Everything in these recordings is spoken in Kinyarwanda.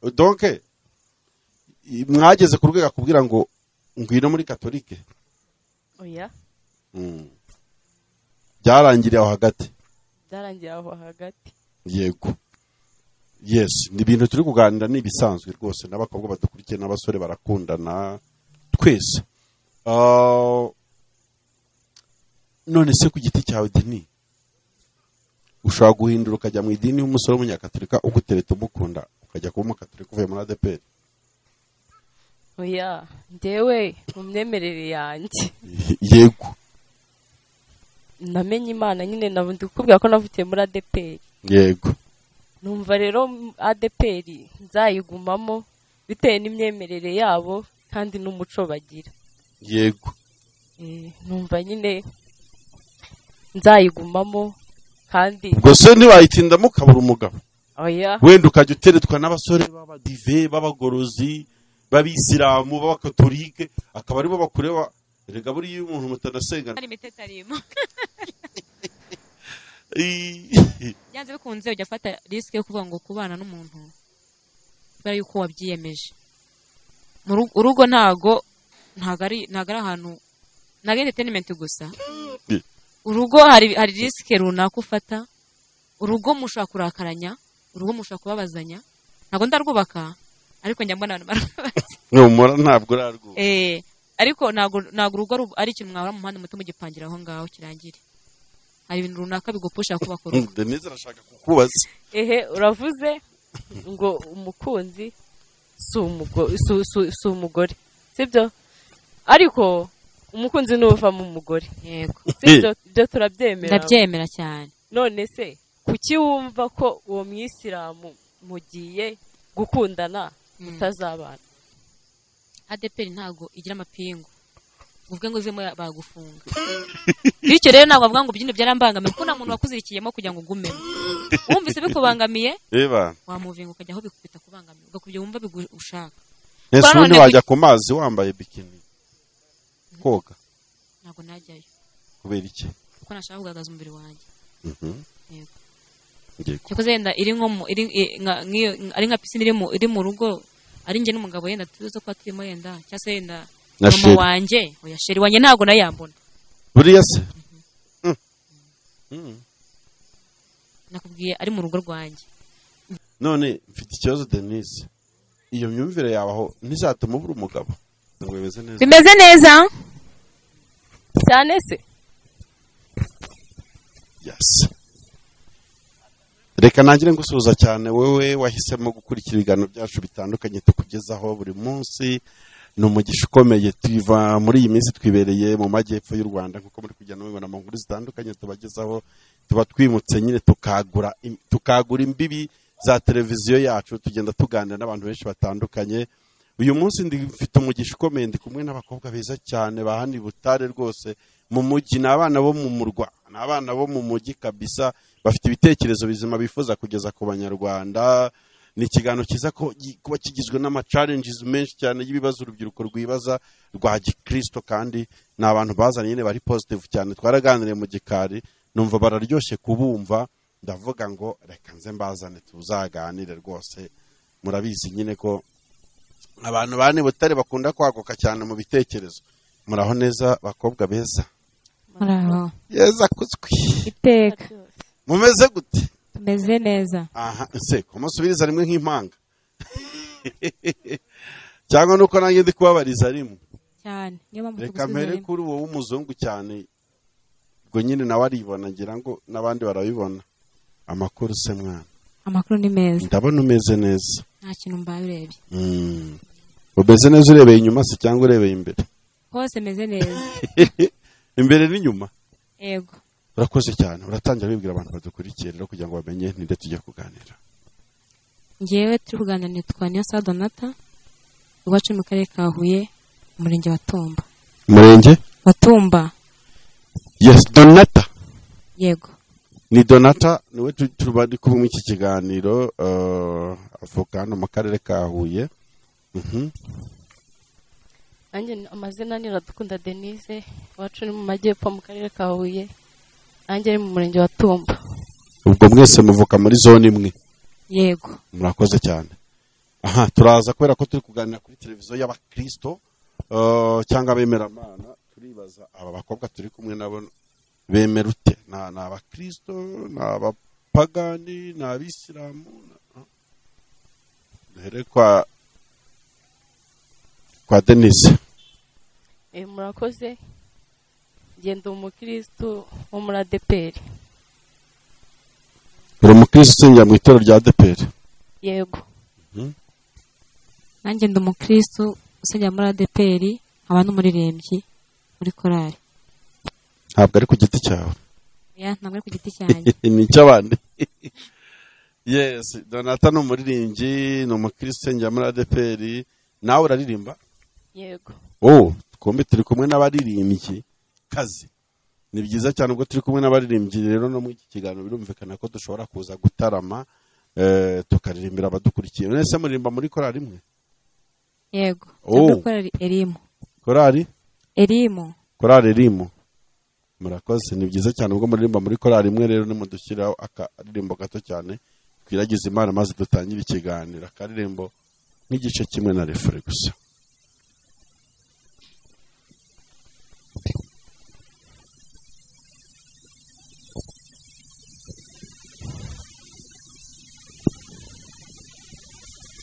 Donc mwageze ku rwego akubwira ngo ngwino muri katolike? Oya. Byarangiriye aho hagati. Byarangiriye aho hagati. Yego. Yes, ni ibintu turi kuganira, ni ibisanzwe rwose, n'abakobwa badukurikiye n'abasore barakundana twese. None se ku giti cyawe, Deni, ushobora guhindura ukajya mu idini y'umusore w'umunyakatolika ugutereta, umukunda, ukajya kuba umukatolika uvuye muri ADEPR? Oya, njyewe mu myemerere yanjye, namenye Imana nyine, ndi kukubwira ko navukiye muri ADEPR. Numva rero ADEPR nzayigumamo bitewe n'imyemerere yabo kandi n'umuco bagira. Numva nyine nzayigumamo kandi. Ubwo se ntiwayitindamo ukabura umugabo? Oya. Wenda ukajya uteretwa n'abasore b'abadive, b'abagorozi, b'abisilamu, b'abakatolike, akaba aribo bakureba. Erega buriya iyo umuntu mutanasenga Hari imiti itarimo. Byanze bikunze ujya afata risque yo kuvuga ngo kubana n'umuntu kubera yuko wabyiyemeje. Urugo ntago ari ahantu, ntago ari entertainment gusa. Urugo hari risque runaka ufata. Urugo mushobora kurakaranya, urugo mushobora kubabazanya. Ntago ndarwubaka, ariko njya mbona abantu barubatse. Numura ntabwo urarwuba. Ariko ntago urugo ari ikintu mwahora mu muhanda muto mugipangira aho ngaho kirangire. Hari ibintu runaka bigupusha kubaka urugo. Denise arashaka kukubaza. Ehe, uravuze ngo umukunzi si umugore, sibyo? Ariko umukunzi ni uvamo umugore. Yego. Sibyo? Ibyo turabyemera. Ndabyemera cyane. None se kuki wumva ko uwo mwisilamu mugiye gukundana mutazabana? ADEPR ntago igira amapingu, uvuge ngo uvemo bagufunga. Bityo rero ntabwo bavuga ngo byino byarambangamiye, kuko nta muntu wakuzirikiyemo kugira ngo ugumemo. Wumvise bikubangamiye, Eba. wamuvinga ukajya aho bitakubangamiye, ugakubye wumva ushaka. Ese Kwa ubundi none wajya ku mazi wambaye bikini koga? Ntabwo najyayo. Kubera iki? Kuko nashaka kugaragaza umubiri wanjye. Yego. Yego. Cyakoze yenda iri nko mu iri ari nka piscine iri mu rugo, ari njye n'umugabo, yenda tuzi ko turimo, yenda cyangwa se yenda Na mama chéri. wanjye. Oya, chéri wanjye ntabwo nayo yambona. Buriya se? Nakubwiye ari mu rugo rwanjye. None mfite ikibazo, Denise, iyo myumvire yawe aho ntizatuma ubura umugabo? Ngo bimeze neza? Bimeze neza. Cyane se. Yes, reka nangire ngusuhuza cyane wowe wahisemo gukurikira ibiganiro byacu bitandukanye tukugezaho buri munsi. Ni umugisha ukomeye. Tuva muri iyi minsi twibereye mu majyepfo y'u Rwanda, nk'uko muri kugenda mubibona mu nkuru zitandukanye tubagezaho. Tuba twimutse nyine tukagura imbibi za televiziyo yacu, tugenda tuganira n'abantu benshi batandukanye. Uyu munsi ndi mfite umugisha ukomeye, ndi kumwe n'abakobwa beza cyane ba hano i Butare rwose mu mujyi. Ni abana bo mu murwa, ni abana bo mu mujyi kabisa, bafite ibitekerezo bizima bifuza kugeza ku Banyarwanda. Ni ikiganiro cyiza ko kuba kigizwe n'ama challenges menshi cyane y'ibibazo urubyiruko rwibaza rwa gikristo, kandi ni abantu bazanye nyine bari positive cyane. Twaraganiriye mu gikari, numva bararyoshye kubumva, ndavuga ngo reka nze mbazane tuzaganire rwose. Murabizi nyine ko abantu bane Butare bakunda kwaguka cyane mu bitekerezo. Muraho neza, bakobwa beza? Muraho. Yeza kuzwi. Iteka. Mumeze gute? Tumeze neza. Aha ese ko musubiriza rimwe nk'impanga, cyangwa nuko nanjye ndi kubabariza rimwe? Cyane, niyo mpamvu Reka tugusubiza mpere rimwe. kuri uwo w'umuzungu cyane, ubwo nyine nawe aribona, ngira ngo n'abandi barabibona. Amakuru se mwana? Amakuru ni meza. Ndabona umeze neza. Nta kintu mbaye urebye. Umeze neza urebeye inyuma se cyangwa urebeye imbere? Hose meze neza. Imbere n'inyuma? Yego. Urakoze cyane. Uratangira wibwira abantu badukurikiye rero kugira ngo bamenye ninde tujya kuganira. Ngewe turi kuganira nitwa Niyonsaba Donata, iwacu mu karere ka Huye, umurenge wa Tumba. Umurenge? Wa Tumba. Yes, Donata. Yego. Ni Donata, niwe tuba ari kumwe iki kiganiro, avuka hano mu karere ka Huye. Nanjye amazina ni Iradukunda Denise, iwacu ni mu majyepfo mu karere ka Huye, nanjye ni mu murenge wa Tumba. Ubwo mwese muvuka muri zone imwe? Yego. Murakoze cyane. Aha turaza kubera ko turi kuganira kuri televiziyo y'abakristo cyangwa abemeramana, turibaza aba bakobwa turi kumwe nabo bemera ute? Ni abakristo, ni abapagani, ni abisilamu? Duhere kwa Denise. Murakoze. Ngenda umukristo wo muri ADEPR. Uri umukristo usengera mu itorero rya ADEPR? Yego. Nanjye ndi umukristo usengera muri ADEPR, nkaba n'umuririmbyi muri korali. Ntabwo ari ku giti cyawe? Ya, ntabwo ari ku giti cyanjye. Ni icy'abandi. Yes, Donata ni umuririmbyi, ni umukristo usengera muri ADEPR. Nawe uraririmba? Yego. Oh, twombi turi kumwe n'abaririmbyi kazi. Ni byiza cyane ubwo turi kumwe n'abaririmbyi rero no muri iki kiganiro birumvikana ko dushobora kuza gutarama, tukaririmbira abadukurikiye. Mwese muririmba muri korali imwe? Yego. Muri korali Elimu. Korali? Elimu. Korali Elimu. Murakoze, ni byiza cyane ubwo muririmba muri korali imwe rero nimudushyiraho akaririmbo gato cyane twiragize Imana maze dutangire ikiganiro. Akaririmbo nk'igice kimwe na refure gusa.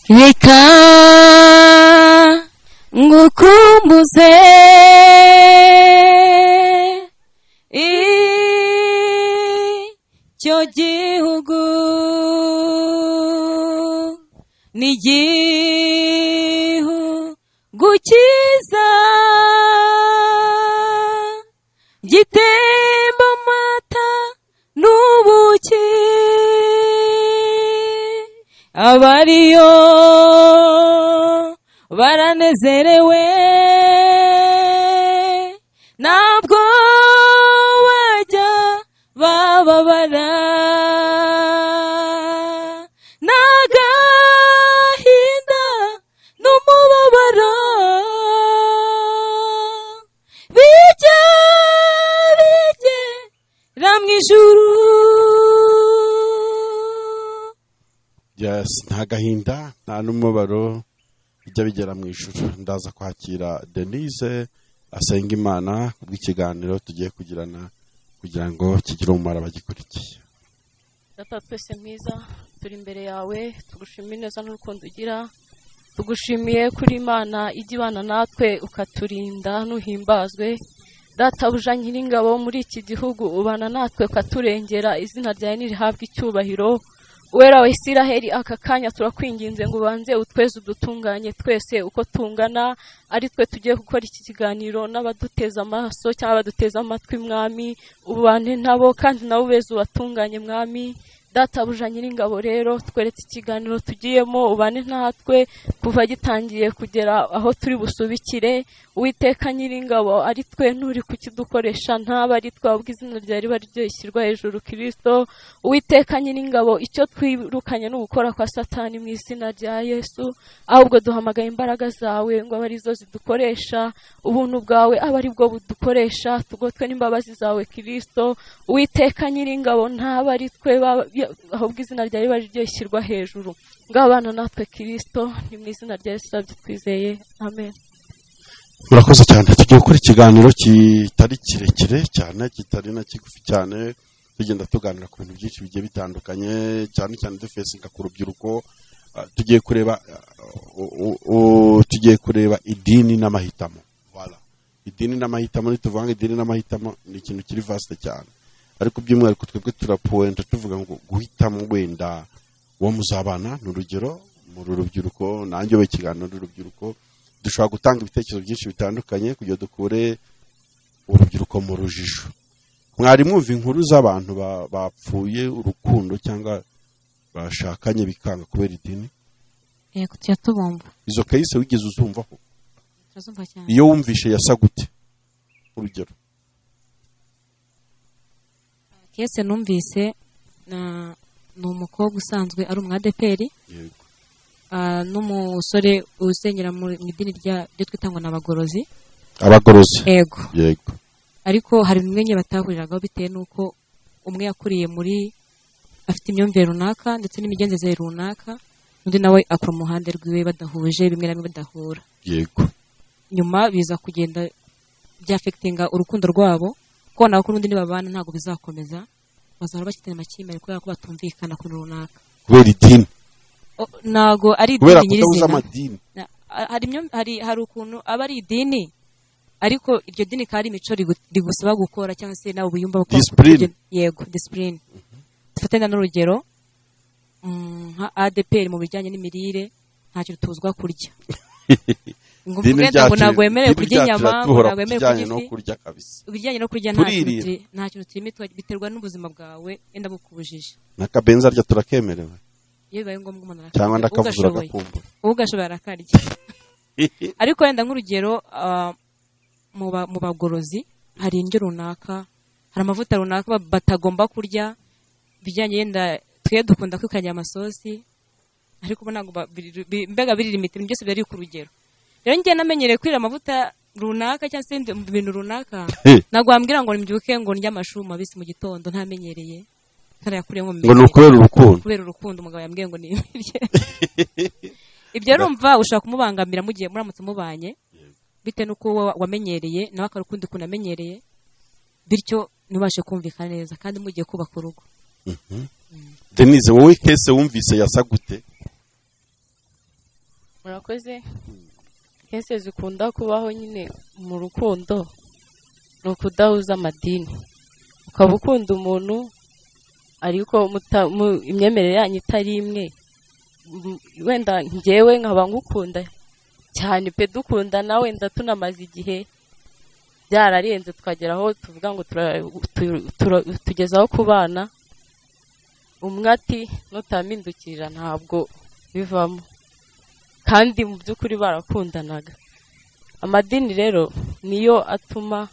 Reka ngukumbuze icyo gihugu ni igihugu cyiza gitemba amata n'ubuki, abariyo baranezerewe, ntabwo bajya bababara, n'agahinda n'umubabaro bijya bigera mu ijuru. Yes, nta gahinda nta n'umubabaro bijya bigera mu ijuru. Ndaza kwakira Denise asenga Imana kubw'ikiganiro tugiye kugirana kugira ngo kigire umumaro abagikurikiye. Data twese mwiza, turi imbere yawe, tugushimiye neza n'urukundo ugira, tugushimiye kuri Imana ijya ibana natwe ukaturinda nuhimbazwe. Databuja nyiringabo muri iki gihugu ubana natwe ukaturengera, izina ryawe nirihabwe icyubahiro. Uwera wa Isiraheli, aka kanya turakwinginze ngo ubanze utweze udutunganye twese uko tungana, ari twe tugiye gukora iki kiganiro n'abaduteza amaso cyangwa abaduteza amatwi mwami, ubane nabo kandi nabo ubeze ubatunganye mwami. Databuja nyiringabo rero tweretse ikiganiro tugiyemo, ubane natwe kuva gitangiye kugera aho turi busubikire. Uwiteka nyiringabo ari twe nturi kukidukoresha, ntaba ari twe, ahubwo izina ryawe riba ryishyirwa hejuru Kristo. Uwiteka nyiringabo, icyo twirukanye n'ugukora kwa Satani mu izina rya Yesu, ahubwo duhamagaye imbaraga zawe ngo abe arizo zidukoresha, ubuntu bwawe abe ari bwo budukoresha, tugotwe n'imbabazi zawe Kristo. Uwiteka nyiringabo, ntaba ari twe, ahubwo izina ryawe riba ryishyirwa hejuru. Ngabana natwe Kristo, ni mu izina rya Yesu twizeye, amen. Murakoze cyane. Tugiye gukora ikiganiro kitari kirekire cyane, kitari na kigufi cyane, tugenda tuganira ku bintu byinshi bigiye bitandukanye, cyane cyane dufesinga ku rubyiruko. Tugiye kureba idini n'amahitamo. Voilà, idini n'amahitamo, nituvanga idini n'amahitamo ni ikintu kiri vaste cyane, ariko by'umwihariko twebwe turapointa tuvuga ngo guhitamo wenda uwo muzabana. Ni urugero mu rubyiruko, nanjye we ikiganiro n'urubyiruko, dushobora gutanga ibitekerezo byinshi bitandukanye kugira dukure urubyiruko mu rujijo. Mwari mwumva inkuru z'abantu bapfuye urukundo cyangwa bashakanye bikanga kubera idini? Yego, tujya tubumva. Izo case wigeze uzumvaho? Turazumva cyane. Iyo wumvishe yasa gute? Urugero case numvise ni umukobwa usanzwe ari umu ADEPR. Yego. N'umusore usengera mu idini ryo twita ngo n'abagorozi. Abagorozi. Yego. Yego. Ariko hari bimwe nye batahuriragaho bitewe n'uko umwe yakuriye muri afite imyumvire runaka ndetse n'imigenzereze runaka, Undi nawe akora mu ruhande rwiwe, badahuje, bimwe na bimwe badahura. Yego. Nyuma biza kugenda byafekitinga urukundo rwabo, kuko nawe ko n'undi nibabana ntabwo bizakomeza, bazahora bafitanye amakimbirane kubera ko batumvikana ku bintu runaka. Kubera idini? Ntago ari Kubera idini kudahuza nyirizina. amadini. Hari ukuntu aba ari idini, ariko iryo dini kandi ari imico rigusaba gukora, cyangwa se nawe wiyumva ko Discipline. Yego, discipline. Dufate n'urugero nka ADPR mu bijyanye n'imirire, ntacyo tuzwa kurya. Ngo Idini mvuge ngo ryacu, ntabwo wemerewe idini kurya ryacu inyama, ngo riratuhora ntabwo ku wemerewe kijyanye kurya no ifi. kurya kabisa. Ibijyanye no kurya Turirira. nta kintu turimo, biterwa n'ubuzima bwawe, wenda bukubujije. N'akabenzi arya turakemerewe. Iyo bibaye ngombwa umuntu arakarya. Cyangwa ndakavuze Ugashoboye. uragakumbura. Ugashoboye arakarya. Ariko wenda nk'urugero, mu bagorozi hari indyo runaka, hari amavuta runaka batagomba kurya, bijyanye yenda twe dukunda kwikanya amasosi, ariko ubu ntabwo mbega biri limite, ibintu byose biri ku rugero. Rero njye namenyereye kwira amavuta runaka cyangwa se ibintu runaka, ntabwo wambwira ngo mbyuke ngo ndye amashu mabisi mu gitondo ntamenyereye, ntarayakuriyemo mu Ngo ni ukubera urukundo. Kubera urukundo umugabo yambwiye ngo ni ibiryo. Ibyo urumva ushobora kumubangamira mugiye muramutse mubanye, bitewe n'uko wowe wamenyereye nawe akaba ukundi kuntu amenyereye, bityo ntubashe kumvikana neza kandi mugiye kubaka urugo. Denise, wowe kese wumvise yasa gute? Murakoze. Kese zikunda kubaho nyine mu rukundo ni ukudahuza amadini. Ukaba ukunda umuntu ariko imyemerere yanyu itari imwe. Wenda njyewe nkaba ngukunda cyane pe, dukundana wenda tunamaze igihe byararenze tukagera aho tuvuga ngo tugezaho kubana, umwe ati nutampindukirira ntabwo bivamo, kandi mu by'ukuri barakundanaga. Amadini rero niyo atuma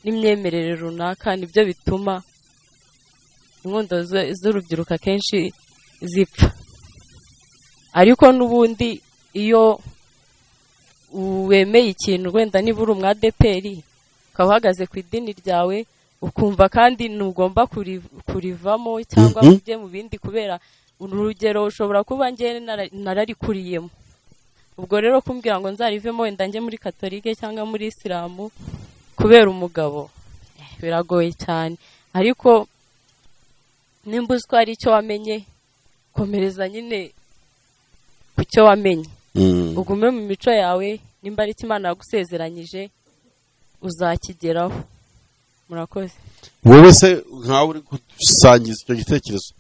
n'imyemerere runaka, nibyo bituma inkundo z'urubyiruko akenshi zipfa. Ariko n'ubundi iyo wemeye ikintu, wenda niba uri umwadeperi ukaba uhagaze ku idini ryawe, ukumva kandi ntugomba kurivamo cyangwa ujye mu bindi, kubera urugero ushobora kuba njye nararikuriyemo. Ubwo rero kumbwira ngo nzarivemo wenda njye muri katolike cyangwa muri isilamu kubera umugabo biragoye cyane. Ariko nimba uzi ko hari icyo wamenye, komereza nyine ku cyo wamenye, ugume mu mico yawe, nimba ari Imana yagusezeranyije uzakigeraho. Murakoze. Wowe se nkawe uri gusangiza icyo gitekerezo,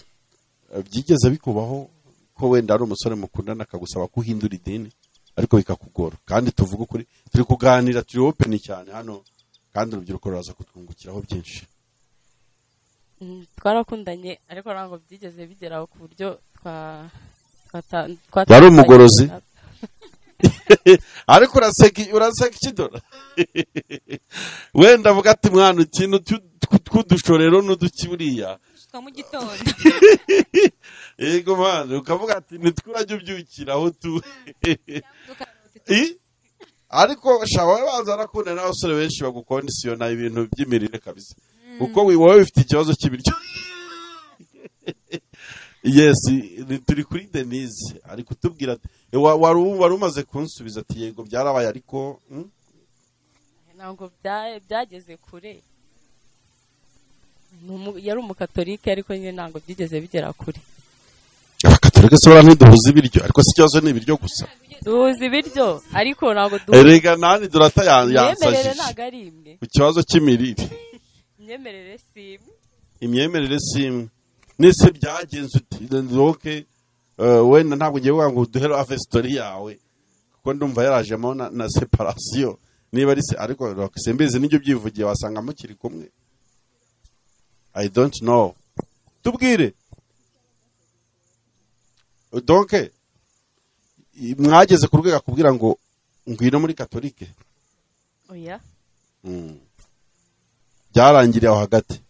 byigeze bikubaho ko wenda ari umusore mukundana akagusaba ko uhindura idini ariko bikakugora? Kandi tuvuga ukuri, turi kuganira, turi open cyane hano, kandi urubyiruko ruraza kutwungukiraho byinshi. Twarakundanye ariko ntabwo byigeze bigeraho ku buryo Yari umugorozi. Ariko uraseka ikidora. Wenda avuga ati mwana ikintu tw'udushorero n'uduki buriya mu gitondo. Yego mwana, ukavuga ati nitwurajya ubyukira aho tu. Ariko shawa banza arakunda n'abasore benshi bagukondisiyona ibintu by'imirire kabisa. Kuko wowe ufite ikibazo cy'ibiryo. Yes, turi kuri Denise ari kutubwira wari umaze kunsubiza ati yego byarabaye, ariko ntabwo byageze kure. Yari umukatolike ariko nyine ntabwo byigeze bigera kure. Abakatolike se bara ntiduhuza ibiryo, ariko si ikibazo ni ibiryo gusa. Duhuza ibiryo ariko ntabwo duhuza. Erega nani durata yansajije. Ntabwo ari imwe. Ku kibazo cy'imirire. Imyemerere si imwe. Imyemerere si imwe. Nese byagenze uti ndoke wenda ntabwo ngiye kuvuga ngo uduhere ave story yawe, kuko ndumva yarajemo na separation niba ari se, ariko simbizi n'ibyo byivugiye wasanga mukiri kumwe. I don't know. Tubwire. Donc mwageze ku rwego akubwira ngo ngwino muri katolike? Oya. Byarangiriye aho hagati.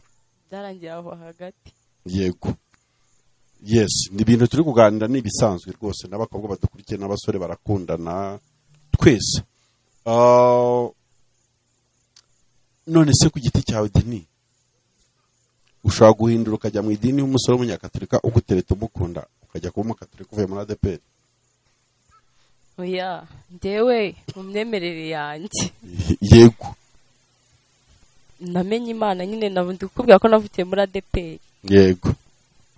Byarangiriye aho hagati. Yego. Yes, ni ibintu turi kuganira ni ibisanzwe rwose, n'abakobwa badukurikiye n'abasore barakundana twese. None se ku giti cyawe Deni, ushobora guhindura ukajya mu idini y'umusore w'umunyakatolika ugutereta umukunda Ukajya kuba umukatolika uvuye muri ADEPR? Oya, njyewe mu myemerere yanjye. Yego. Namenye Imana nyine, ndi kukubwira ko navukiye muri ADEPR. Yego.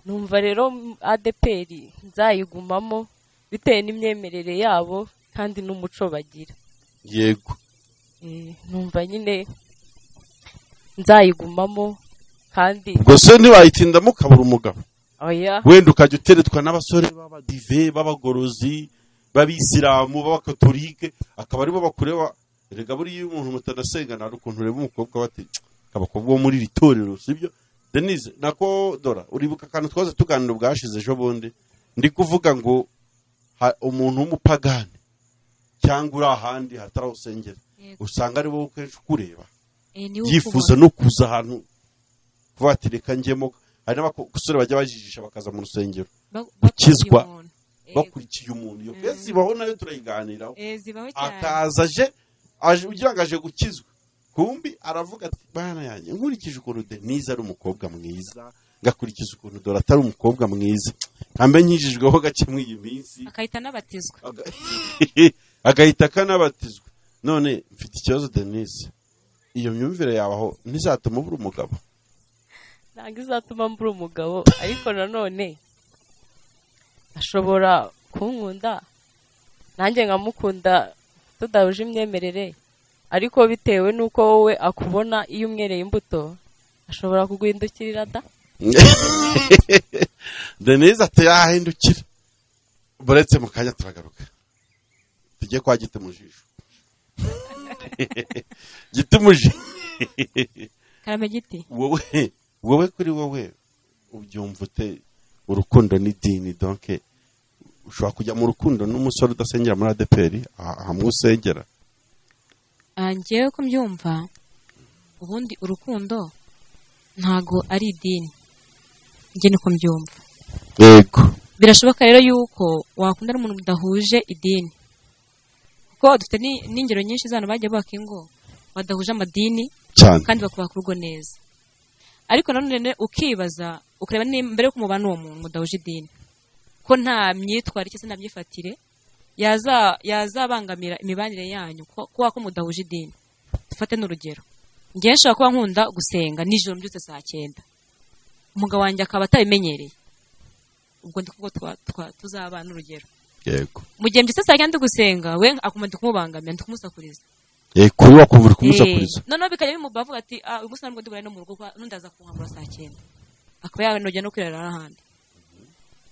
Numva rero ADEPR nzayigumamo bitewe n'imyemerere yabo kandi n'umuco bagira. Yego. Numva nyine nzayigumamo kandi. Ubwo se ntibayitindamo ukabura umugabo? Oya. Wenda ukajya uteretwa n'abasore b'abadive, b'abagorozi, b'abisilamu, b'abakatolike, akaba aribo bakureba. Erega buriya iyo umuntu mutanasenga hari ukuntu ureba umukobwa bati abakobwa bo muri iri torero, sibyo? Denise nako Dora, uribuka akantu twaze tuganira ubwashize ejo bundi, ndi kuvuga ngo umuntu w'umupagani cyangwa uri ahandi hatari usanga ari wowe kenshi ukureba yifuza no kuza ahantu kuvuga ati reka njyemo. Hari n'abasore bajya bajijisha bakaza mu rusengero gukizwa bakurikiye umuntu. Iyo kesi ibaho nayo turayiganiraho. Akaza aje ugira ngo aje gukizwa, kumbi aravuga ati bana yanjye nkurikije ukuntu Denise ari umukobwa mwiza, ngakurikiza ukuntu Dora atari umukobwa mwiza, nkambe nkijijweho gake muri iyi minsi, akahita anabatizwa. Agahita akanabatizwa. None mfite ikibazo Denise, iyo myumvire yawe aho ntizatuma ubura umugabo? Ntabwo izatuma mbura umugabo, ariko nanone ashobora kunkunda nanjye nkamukunda tudahuje imyemerere, ariko bitewe n'uko wowe akubona iyo umwereye imbuto ashobora kuguhindukirira da. Denise ati yahindukira. Buretse mu kanya turagaruka tujye kwa Giti mu jisho. Giti mu jisho. Karame Giti. Wowe kuri wowe ubyumva ute urukundo n'idini? Donc ushobora kujya mu rukundo n'umusore udasengera muri ADEPR hamwe usengera? Njyewe ko mbyumva, ubundi urukundo ntago ari idini, njye niko mbyumva. Yego. Birashoboka rero yuko wakunda n'umuntu mudahuje idini, kuko dufite n'ingero nyinshi z'abantu bagiye bubaka ingo badahuje amadini kandi bakubaka urugo neza. Ariko nanone ukibaza ukareba mbere yo kumubana n'uwo muntu mudahuje idini ko nta myitwarire cyangwa se nta myifatire yazabangamira imibanire yanyu kuba ko mudahuje idini. Dufate n'urugero, njye nshobora kuba nkunda gusenga nijoro mbyutse saa 9, umugabo wanjye akaba atabimenyereye, ubwo ndi kuvuga tuzabana n'urugero. Yego. Mu gihe mbyutse saa 9 ndi gusenga, we akuma ndi kumubangamira, ndi kumusakuriza. Yego, kuri wakumva uri kumusakuriza. Noneho bikajya bimuba avuga ati uyu munsi ntabwo ndi burare no mu rugo, n'undi aza kunkangura saa 9, akaba yanogera no kwirara ahandi.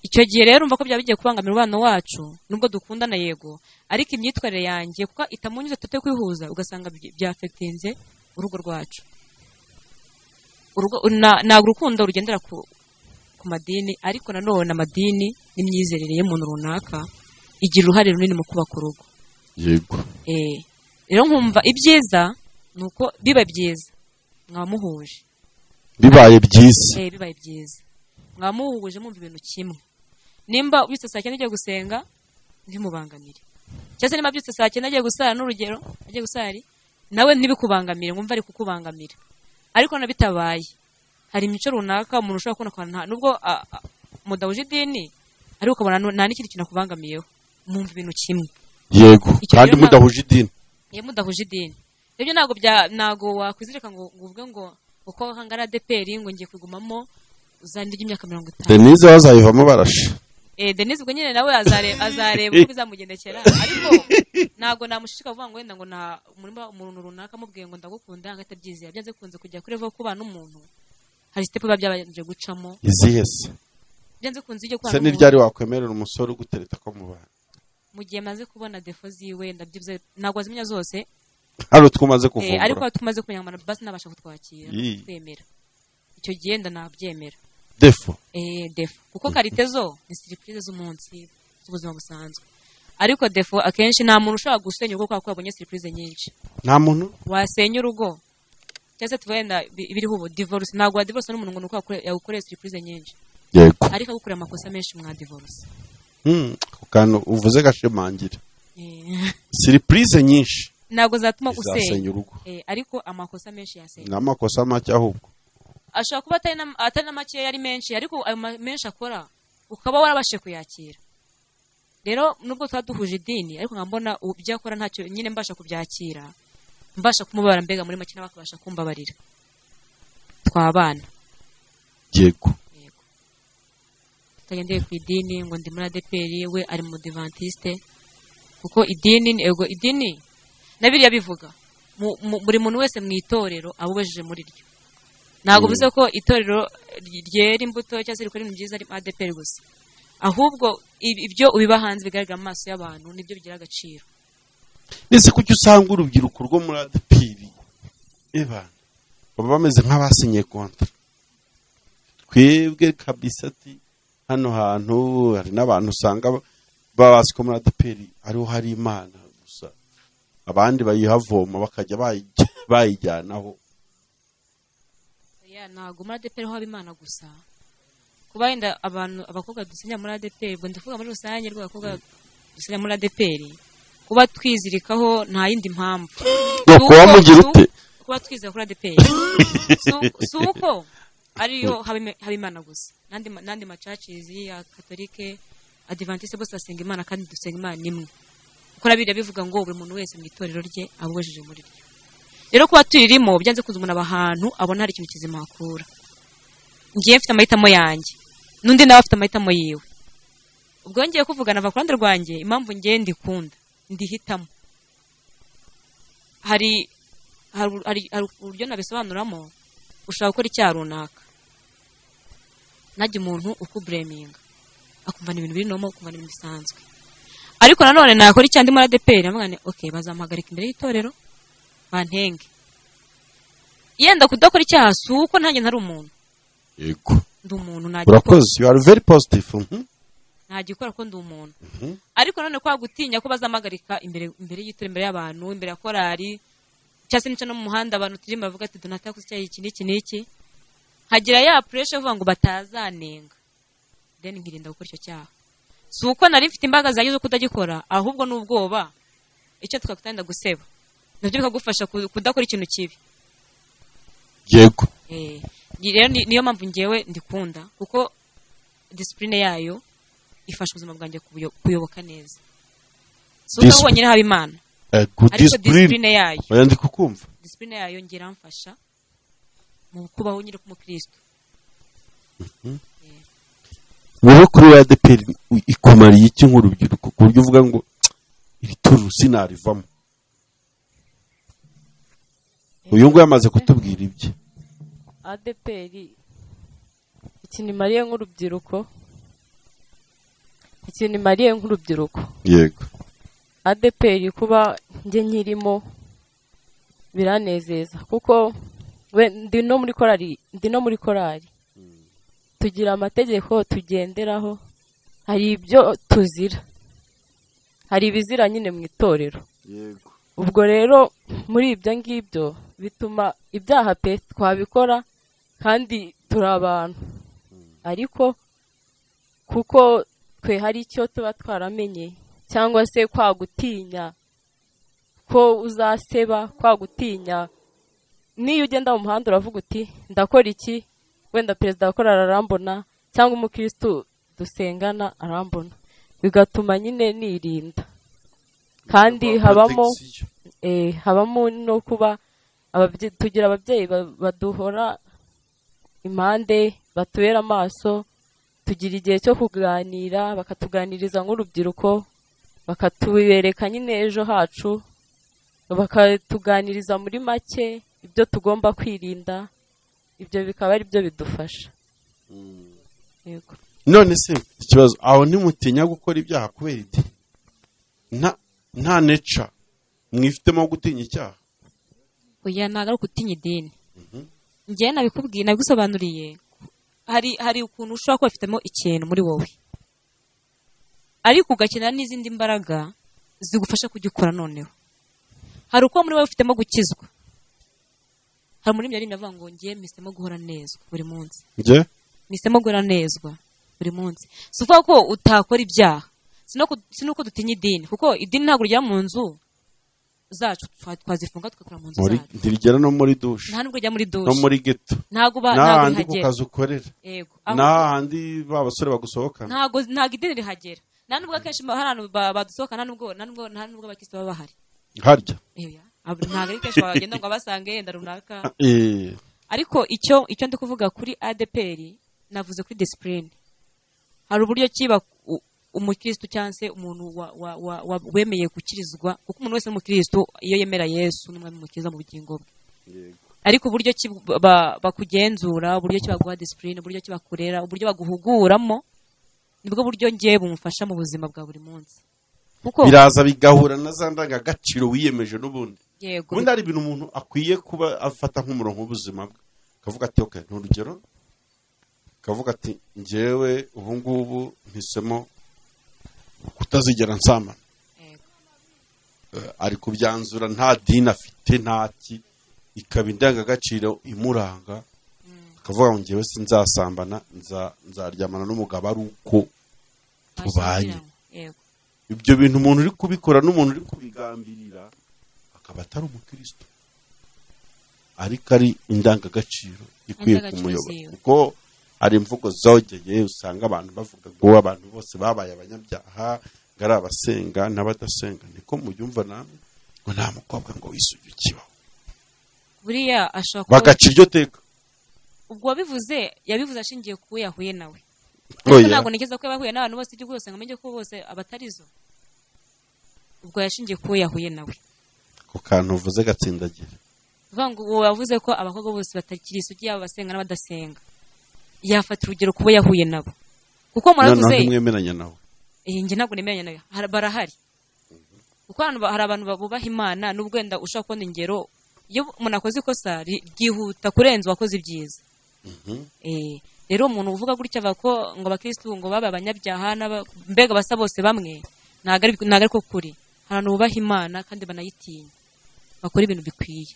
Icyo gihe rero umva ko byaba bigiye kubangamira umubano wacu, nubwo dukundana yego, ariko imyitwarire yanjye kuko itamunyuze tutari kwihuza, ugasanga byafetinze urugo rwacu. Ntabwo urukundo rugendera ku madini, ariko nanone amadini n'imyizerere y'umuntu runaka igira uruhare runini mu kubaka urugo. Yego. Rero nkumva ibyiza ni uko biba byiza mwamuhuje. Bibaye byiza. Bibaye byiza mwamuhuje mwumva ibintu kimwe. Nimba ubyutse saa 9 agiye gusenga ntimubangamire, cyangwa se nimba abyutse saa 9 agiye gusara n'urugero agiye gusari nawe ntibikubangamire, ngumva ari kukubangamira. Ariko na bitabaye hari imico runaka umuntu ushobora kubona nubwo mudahuje idini, ariko ukabona nta n'ikindi kintu akubangamiyeho, mwumva ibintu kimwe. Yego, kandi mudahuje idini. Iyo mudahuje idini ibyo ntabwo wakwizirika ngo uvuge ngo uko hangara ADEPR ngo ngiye kugumamo uzandi ry'imyaka 50. Denise bazayivamo barashe. Denise ubwo nyine nawe azareba uko bizamugendekera, ariko ntago namushishika kuvuga ngo wenda ngo na umuntu runaka amubwiye ngo ndagukunda ngahita byizera. Byanze kunze kujya kuri level kubana n'umuntu hari step biba byabanje gucamo. Izihe se? Byanze kunze ujye kubana se ni ryari wakwemerera umusore ugutereta ko mubana? Mu gihe maze kubona defo ziwe ndabyibuze, ntabwo azimenya zose, hari utwumaze kuvumbura, ariko tumaze kumenya ngo basi nabasha kutwakira kwemera, icyo gihe ndanabyemera. Defo defo kuko karite zo ni surprise z'umunsi z'ubuzima busanzwe, ariko defo akenshi nta muntu ushobora gusenya urugo kuko yabonye surprise nyinshi. Nta muntu wasenya urugo cyangwa se tuvenda ibiriho ubu divorce, ntabwo wa divorce n'umuntu ngo nuko yagukoreye surprise nyinshi. Yego. Ariko agukoreye amakosa menshi mwa divorce. Ako kantu uvuze gashimangira. Surprise nyinshi ntabwo zatuma usenya urugo, ariko amakosa menshi yasenya. N'amakosa make ahubwo ashobora kuba atari na make yari menshi, ariko ayo menshi akora ukaba warabashe kuyakira. Rero nubwo twaduhuje idini, ariko nkambona ibyo akora ntacyo nyine mbasha kubyakira, mbasha kumubara, mbega muri make bakabasha kumbabarira, twabana. Yego. Tutagendeye ku idini ngo ndi muri ADEPR, we ari mu Adventiste, kuko idini ego idini na biriya bivuga buri muntu wese mu itorero abubejeje muri ryo. Ntabwo bivuze ko itorero ryera imbuto cyangwa se rikora ibintu byiza ari ADEPR gusa, ahubwo ibyo ubiba hanze bigaragara mu maso y'abantu nibyo bigira agaciro. Nese kuki usanga urubyiruko rwo muri ADEPR eba baba bameze nk'abasinye kontra twebwe kabisa, ati hano hantu hari n'abantu usanga babazi ko muri ADEPR ariho hari Imana gusa, abandi bayihavoma bakajya bayijyanaho. Ya, ntabwo muri ADEPR ho haba Imana gusa. Kuba wenda abantu abakobwa dusenya muri ADEPR, ubwo ndavuga muri rusange rw'abakobwa dusenya muri ADEPR, kuba twizirikaho nta yindi mpamvu. Kuba mugira ute? Kuba twizera kuri ADEPR si uko ariyo haba Imana gusa. Nandi macacizi ya Katolike, Adventiste bose basenga Imana, kandi dusenga Imana imwe. Kuko biriya bivuga ngo buri muntu wese mu itorero rye abubejeje muri ryo. Rero kuba turirimo byanze kunze umuntu aba ahantu abona hari ikintu kizima akura. Ngiye mfite amahitamo yanjye, n'undi nawe afite amahitamo yiwe. Ubwo ngiye kuvugana ava ku ruhande rwanjye, impamvu ngiye ndikunda ndihitamo. Hari uburyo nabisobanuramo, ushobora gukora icyaha runaka najya umuntu ukubureminga akumva ibintu biri normal, ukumva ibintu bisanzwe. Ariko nanone nakora icyaha ndi muri ADEPR, navuga nti okay, bazamuhagarika imbere y'itorero bantenge. Yenda kudakora icyaha si uko ntanjye ntari umuntu. Yego. Ndi umuntu, urakoze, you are very positive. Ntagikora ko ndi umuntu. Ariko none kwa gutinya ko bazamagarika imbere y'itorero, imbere y'abantu, imbere ya korari, cyangwa se nica no mu muhanda abantu turimo bavuga ati Donata yakoze icyaha iki n'iki n'iki, nkagira ya pressure uvuga ngo batazanenga, then nkirinda gukora icyo cyaha. Si uko nari mfite imbaraga zanjye zo kutagikora, ahubwo n'ubwoba icyo twakutanda guseba nabyo bikagufasha kudakora ikintu kibi. Yego. Rero niyo mpamvu ngewe ndikunda, kuko discipline yayo ifasha ubuzima bwanjye kuyoboka neza. Si uko honyine haba Imana, ariko discipline yayo, oya ndi kukumva, discipline yayo ngira mfasha mu kubaho nyine k'umukristo. Wowe kuri ADEPR ikumariye iki nk'urubyiruko ku buryo uvuga ngo iri turu sinarivamo? Uyu nguyu amaze kutubwira ibye. ADEPR ikintu imariye nk'urubyiruko, ikintu imariye nk'urubyiruko. Yego. ADEPR kuba njye nkirimo biranezeza, kuko we ndi no muri korali, tugira amategeko tugenderaho, hari ibyo tuzira, hari ibizira nyine mu itorero. Yego. Ubwo rero muri ibyo ngibyo bituma ibyaha pe twabikora kandi turi abantu, ariko kuko twe hari icyo tuba twaramenye, cyangwa se kwa gutinya ko uzaseba, kwa gutinya niyo ugenda mu muhanda uravuga uti ndakora iki, wenda perezida wa korali arambona, cyangwa umukristo dusengana arambona, bigatuma nyine nirinda. Kandi habamo habamo no kuba tugira ababyeyi baduhora impande, batubera amaso, tugira igihe cyo kuganira, bakatuganiriza nk'urubyiruko, bakatubereka nyine ejo hacu, bakatuganiriza muri make ibyo tugomba kwirinda, ibyo bikaba ari byo bidufasha. Yego. None se ikibazo aho ntimutinya gukora ibyaha kubera iti nta neca mwifitemo gutinya icyaha? Oya, ntabwo ari ukutinya idini. Njye nabikubwiye, nabigusobanuriye. Hari ukuntu ushobora kuba ufitemo ikintu muri wowe, ariko ugakenera n'izindi mbaraga zigufasha kugikora. Noneho hari uko muri wowe ufitemo gukizwa. Hari muri myari avuga ngo ngiye mpisemo guhora nezwa buri munsi. Ngiye mpisemo guhora nezwa buri munsi. Si uvuga ko utakora ibyaha, si nuko dutinya idini, kuko idini ntabwo rijya mu nzu zacu twazifunga tugakora mu nzu zacu. Ntirigera no muri douche. Nta nubwo ijya muri douche. No muri ghetto. Ntago nahandi ku kazi ukorera. Yego. Nahandi ba basore bagusohokana. Ntago idini rihagera. Nta nubwo akenshi hari abantu badusohoka nta nubwo abakristo baba bahari. Harya. Ntabwo ari kenshi bagenda ngo abasange yenda runaka. Ariko icyo ndi kuvuga kuri ADPR navuze kuri discipline. Hari uburyo kiba umukristo cyangwa se umuntu wemeye gukirizwa, kuko umuntu wese umukristo iyo yemera Yesu n'umwami mukiza mu bugingo bwe. Ariko uburyo bakugenzura, uburyo kibaguha discipline, uburyo kibakurera, uburyo baguhuguramo, nibwo buryo ngiye bumufasha mu buzima bwa buri munsi. Kuko biraza bigahura na za ndangagaciro wiyemeje n'ubundi. Yego. Ubundi hari ibintu umuntu akwiye kuba afata nk'umurongo w'ubuzima bwe. Kavuga ati okay, n'urugero kavuga ati njyewe ubu ngubu mpisemo kutazigera nsambana. Ari kubyanzura nta dini afite ntaki, ikaba indangagaciro imuranga. Akavuga ngo njyewe sinzasambana, nzaryamana n'umugabo ari uko tubanye. Ibyo bintu umuntu uri kubikora n'umuntu uri kubigambirira akaba atari umukristo, ariko ari indangagaciro ikwiye kumuyobora. Kuko hari imvugo zogeye usanga abantu bavuga ngo abantu bose babaye abanyabyaha, ngo ari abasenga n'abadasenga. Niko mubyumva namwe ngo nta mukobwa ngo wisugi ukibaho. Buriya ashaka bagaca iryo teka. Ubwo wabivuze yabivuze ashingiye ku yahuye nawe. Ariko ntabwo nigeze ko yahuye n'abantu bose igihugu yose ngo amenye ko bose abatarizo. Ubwo yashingiye ku yahuye nawe. Ku kantu uvuze gatsindagira. Uvuga ngo uwo yavuze ko abakobwa bose batakiri isugi yaba abasenga n'abadasenga. Yafata urugero kubo yahuye nabo. Kuko muravuze ntabwo nawe. Njye ntabwo nemeranya nawe. Barahari. Kuko hari abantu bubaha Imana nubwo wenda ushaka kubona ingero iyo umuntu akoze ikosa ryihuta kurenza uwakoze ibyiza. Rero umuntu uvuga gutya avuga ko ngo abakristo ngo baba abanyabyaha mbega basa bose bamwe, ntago ari ko kuri. Hari abantu bubaha Imana kandi banayitinya, bakora ibintu bikwiye.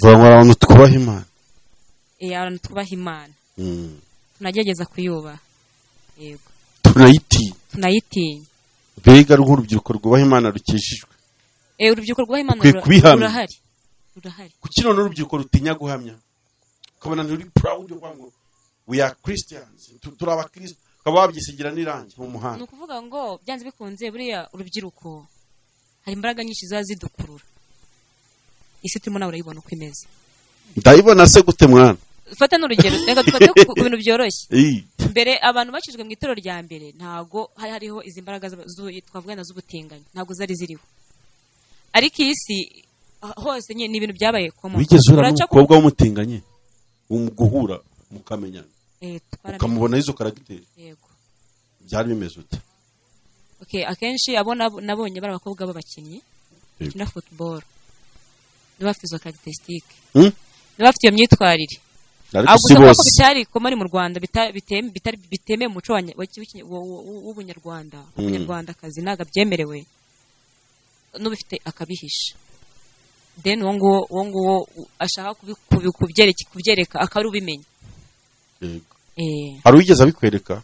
Abantu twubaha Imana. Abantu twubaha Imana. Tunagerageza kuyubaha. Yego. Tunayitinya. Mbega urubyiruko rwubaha Imana rukijijwe. Urubyiruko rwubaha Imana rurahari. Rurahari. Kuki none urubyiruko rutinya guhamya? Ukabona nturi proud yo ngo we are Christians, turi abakristo, ukaba wabyisigira n'irangi mu muhanda. Ni ukuvuga ngo byanze bikunze buriya urubyiruko hari imbaraga nyinshi ziba zidukurura. Isi turimo nawe urayibona uko imeze. Ndayibona se gute mwana? Fata n'urugero, reka dufate ku bintu byoroshye. Mbere abantu bakijwe mu itorero rya mbere ntago hari hariho izi mbaraga twavuga na z'ubutinganyi, ntago zari ziriho. Ariko iyi si hose ni ibintu byabaye common. Wigeze uhura n'umukobwa w'umutinganyi guhura mukamenyana, ukamubona izo karagiteri? Yego. Byari bimeze ute? Okay, akenshi abo nabonye bari abakobwa b'abakinnyi bakina football, niba bafite izo characteristic, niba bafite iyo myitwarire. Ariko si bose. Bitari komari mu Rwanda, bitemewe mu muco w'ubunyarwanda, umunyarwandakazi ntago abyemerewe, n'ubifite akabihisha. Then uwo nguwo ashaka kubyereka akaba ubimenya. Yego. Hari uwigeze abikwereka?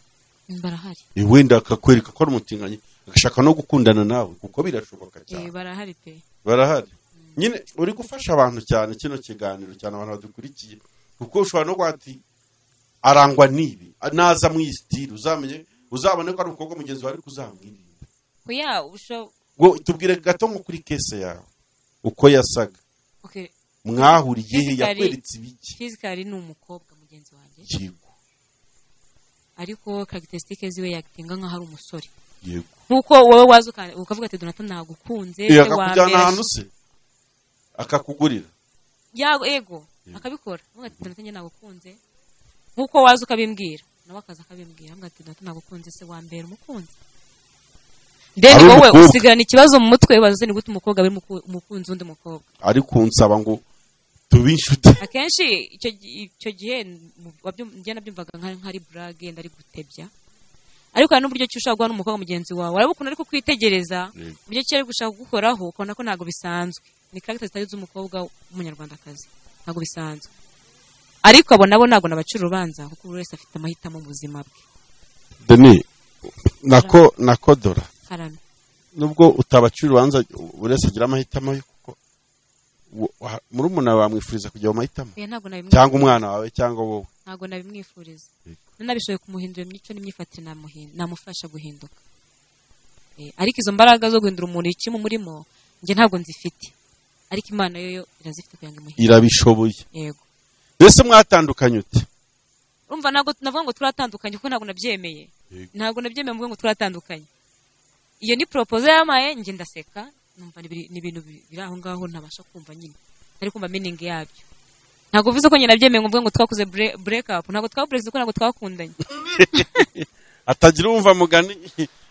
Barahari. Wenda akakwereka ko ari umutinganyi, agashaka no gukundana nawe, kuko birashoboka cyane. Barahari pe. Barahari. Nyine uri gufasha abantu cyane kino kiganiro cyane abantu badukurikiye, kuko ushobora no kwati arangwa nibi naza mu style uzamenye uzabone ko ari umukobwa mugenzi wawe kuzamwirinda. Oya ngo tubwire gato nko kuri case yawe uko yasaga. Okay. Mwahuriye he, yakweretse ibiki? Physically ni umukobwa mugenzi wanjye. Yego. Ariko characteristics ziwe yagitinga nkaho ari umusore. Yego. Nkuko wowe waza ukavuga ati Donata nagukunze se wa mbere. Ahantu se akakugurira. Yego akabikora. Avuga ati Donata njye nagukunze. Nkuko waza ukabimbwira, nawe akaza akabimbwira, avuga ati Donata nagukunze se wa mbere umukunze. Then wowe usigarana ikibazo mu mutwe waza ni gute umukobwa ari umukunzi undi mukobwa. Ari kunsaba ngo tube inshuti. Akenshi icyo gihe njye nabyumvaga nkari brage ndari gutebya. Ariko hari n'uburyo ki ushobora guha n'umukobwa mugenzi wawe, urabona ukuntu ari kukwitegereza, uburyo ki ari gushaka kugukoraho, ukabona ko ntabwo bisanzwe. Ni character zitari z'umukobwa w'umunyarwandakazi, ntabwo bisanzwe. Ariko abo nabo ntabwo nabacira urubanza kuko buri wese afite amahitamo mu buzima bwe. Deni nako Dora. Nubwo utabacira urubanza buri wese agira amahitamo ye, kuko Murumuna wawe wamwifuriza kujya mu mahitamo? Oya, ntabwo nabimwifuriza. Cyangwa umwana wawe cyangwa wowe? Ntabwo nabimwifuriza. Nanabishoboye kumuhindura imico n'imyifatire, namufasha guhinduka. Ariko izo mbaraga zo guhindura umuntu ikimumurimo njye ntabwo nzifite, ariko Imana yo irazifite kugira ngo imuhindure. Irabishoboye. Yego. Mbese mwatandukanye ute? Urumva ntabwo navuga ngo turatandukanye kuko ntabwo nabyemeye. Ntabwo nabyemeye mvuga ngo turatandukanye. Iyo ni proposal yamaye, njye ndaseka, numva ni ibintu biri aho ngaho ntabasha kumva nyine. Nari kumva meaning yabyo. Ntabwo bivuze ko njye nabyemeye ngo mvuge ngo twakoze break up. Ntabwo twabreak kuko ntabwo twakundanye. Atagira umva mugani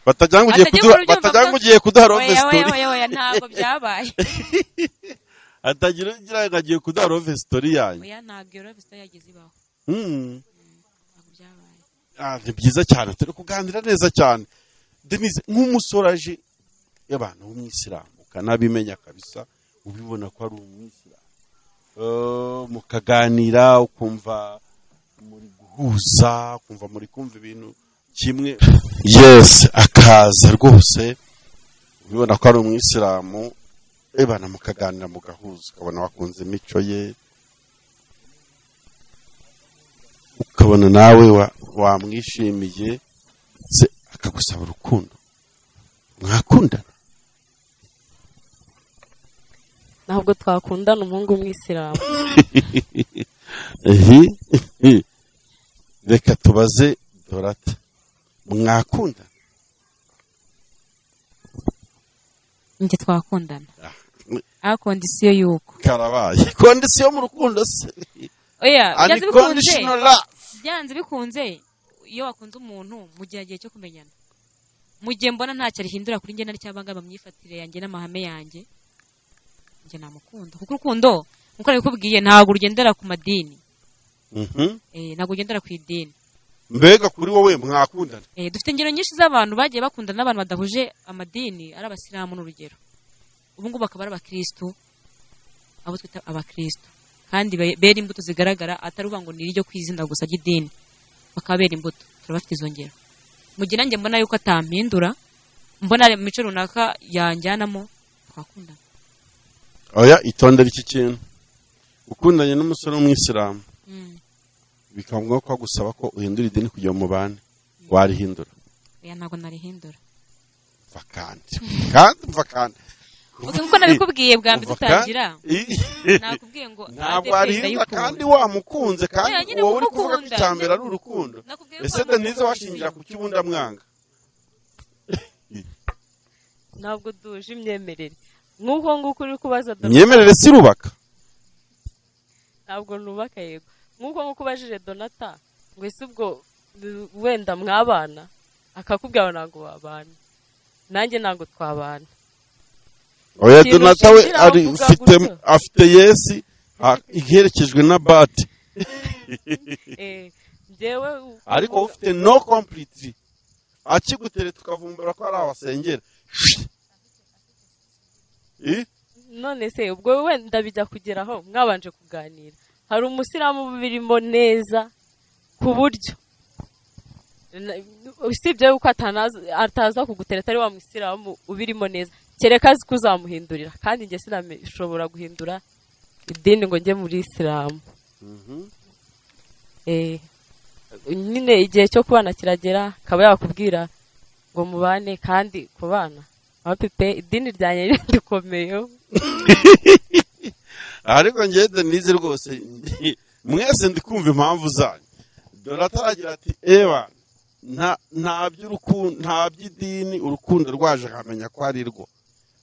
batajya ngo ugiye kuduha love story. Oya ntabwo byabaye. Atagira ugira ngo agiye kuduha love story yanyu. Oya ntabwo iyo love story yageze ibaho. Ntabwo byabaye. Ni byiza cyane, turi kuganira neza cyane. Denise, nk'umusore aje y'abantu b'umwisilamu ukanabimenya kabisa, ubibona ko ari umwisilamu, mukaganira ukumva muri guhuza, ukumva muri kumva ibintu kimwe. Yes, akaza rwose ubibona ko ari umwisilamu, ebana mukaganira mugahuza, ukabona wakunze imico ye, ukabona nawe wamwishimiye, se akagusaba urukundo, mwakundana? Ntabwo twakundana umuhungu w'umwisilamu. Reka tubaze Dorata, mwakundana? Njye twakundana a kondisiyo yuko karabaye. Kondisiyo mu rukundo se? Oya, byanze bikunze iyo wakunze umuntu mu gihe cyo kumenyana, mu gihe mbona ntacyo arihindura kuri njye nari cyabanga mu myifatire yanjye n'amahame yanjye, njye namukunda. Kuko urukundo nkuko nabikubwiye ntabwo rugendera ku madini. Ntabwo rugendera ku idini. Mbega kuri wowe mwakundana? Dufite ingero nyinshi z'abantu bagiye bakundana n'abantu badahuje amadini, ari abasilamu n'urugero, ubu ngubu bakaba ari abakristo, abo twita abakristo, kandi bera imbuto zigaragara, atari uvuga ngo ni iryo kwizina gusa ry'idini, bakaba bera imbuto. Turabafite izo ngero. Mu gihe nanjye mbona yuko atampindura, mbona ari mico runaka yanjyanamo, twakundana. Oya, itondera iki kintu. Ukundanye n'umusore w'umwisilamu, bikaba ngombwa ko agusaba ko uhindura idini kugira ngo mubane, warihindura? Oya, ntabwo narihindura. Mva kandi. Uko nabikubwiye bwa mbere dutangira, nakubwiye ngo ntabwo warihindura kandi wamukunze, kandi wowe uri kuvuga ko icya mbere ari urukundo. Ese Denise washingira ku cy'ubundi amwanga? Ntabwo duhuje imyemerere. Nk'uko nguko uri kubaza Donata, imyemerere si rubaka. Ntabwo nubaka, yego. Nk'uko nguko ubajije Donata ngo ese ubwo wenda mwabana, akakubwira ntabwo wabana, nanjye ntabwo twabana. Oya, Donata we ari afite yesi iherekejwe na bati. Njyewe ariko ufite no completely akigutere tukavumbura ko ari abasengera. None se ubwo wenda bijya kugeraho mwabanje kuganira. Hari umusilamu birimo neza ku buryo usibye yuko ataza kugutereta ari wa musilamu ubirimo neza, kereka azi kuzamuhindurira, kandi njye sinashobora guhindura idini ngo njye muri isilamu. Nyine igihe cyo kubana kiragera, akaba yakubwira ngo mubane, kandi kubana abapipe idini ryanjye rikomeye. Ariko njye Denise rwose mwese ndi kumva impamvu zanyu. Dorata aragira ati eba nta by'urukundo, nta by'idini, urukundo rwaje akamenya ko ari rwo.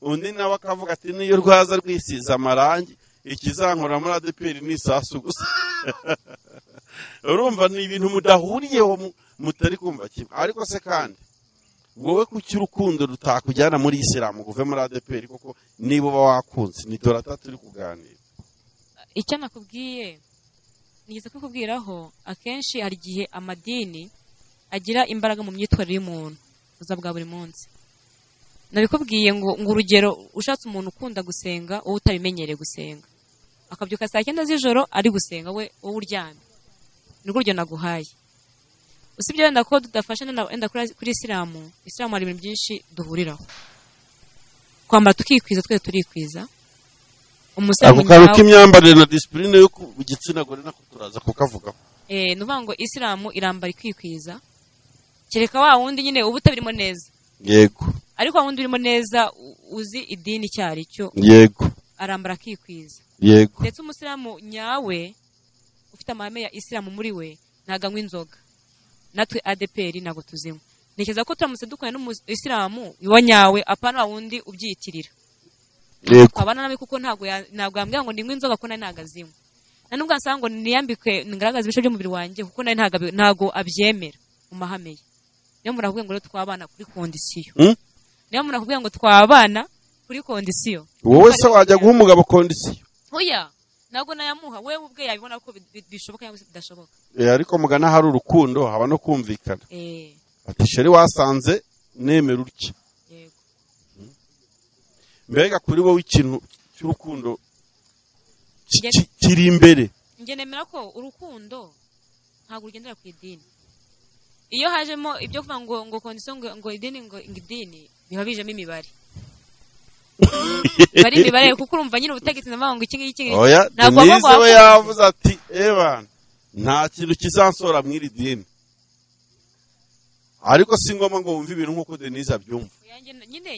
Undi nawe akavuga ati niyo rwaza rwisiza amarangi, ikizankora muri ADPR ni isasu gusa. Urumva ni ibintu mudahuriyeho, mutari kumva kimwe. Ariko se kandi wowe kuki urukundo rutakujyana muri isilamu kuve muri ADPR koko niba uba wakunze? Ni Dorata turi kuganira. Icyo nakubwiye nigeze kukubwiraho, akenshi hari igihe amadini agira imbaraga mu myitwarire y'umuntu uza bwa buri munsi. Nabikubwiye ngo urugero, ushatse umuntu ukunda gusenga wowe utabimenyereye gusenga, akabyuka saa 9 z'ijoro ari gusenga, we wowe uryamye, nirwo urugero naguhaye. Usibye wenda ko tudafasha wenda kuri isilamu, isilamu hari ibintu byinshi duhuriraho. Kwambara tukikwiza, twese turikwiza. Umusilamu Ako kantu nyawe k'imyambarire na discipline yo ku gitsina gore nako turaza kukavugaho. Ni ukuvuga ngo isilamu irambara ikikwiza, kereka wa wundi nyine uba utabirimo neza. Yego. Ariko wa wundi urimo neza uzi idini icyo ari cyo. Yego. Arambara akikwiza. Yego. Ndetse umusilamu nyawe ufite amahame ya isilamu muri we ntago anywa inzoga. Natwe ADPR ntago tuzinywa. Ntekereza ko turamutse dukorana n'umusilamu wa nyawe, apana wa wundi ubyiyitirira. Yego. Twabana nawe kuko ntago yambwira ngo ninywe inzoga kuko nawe ntago azinywa. Na nubwo ansaba ngo niyambike ngaragaze ibice by'umubiri wanjye kuko nawe ntago abyemera mu mahame ye. Niyo mpamvu nakubwiye ngo rero twabana kuri kondisiyo. Niyo mpamvu nakubwiye ngo twabana kuri kondisiyo. Wowe se wajya guha umugabo kondisiyo? Oya, ntabwo nayamuha, wewe ubwe yabibona ko bishoboka cyangwa se bidashoboka. Ariko mugana hari urukundo, haba no kumvikana. Ati sheri wasanze nemera utya. Yego. Mbega kuri wowe ikintu cy'urukundo kiri imbere. Njye nemera ko urukundo ntabwo rugendera ku idini. Iyo hajemo ibyo kuvuga ngo condition ngo idini ngo idini biba bijemo imibare. Bari imibare kuko urumva nyine ubutegetsi ndavuga ngo iki ngiki. Oya, Denise we yavuze ati ebana nta kintu kizansora mw'iri dini. Ariko si ngombwa ngo wumve ibintu nk'uko Denise abyumva.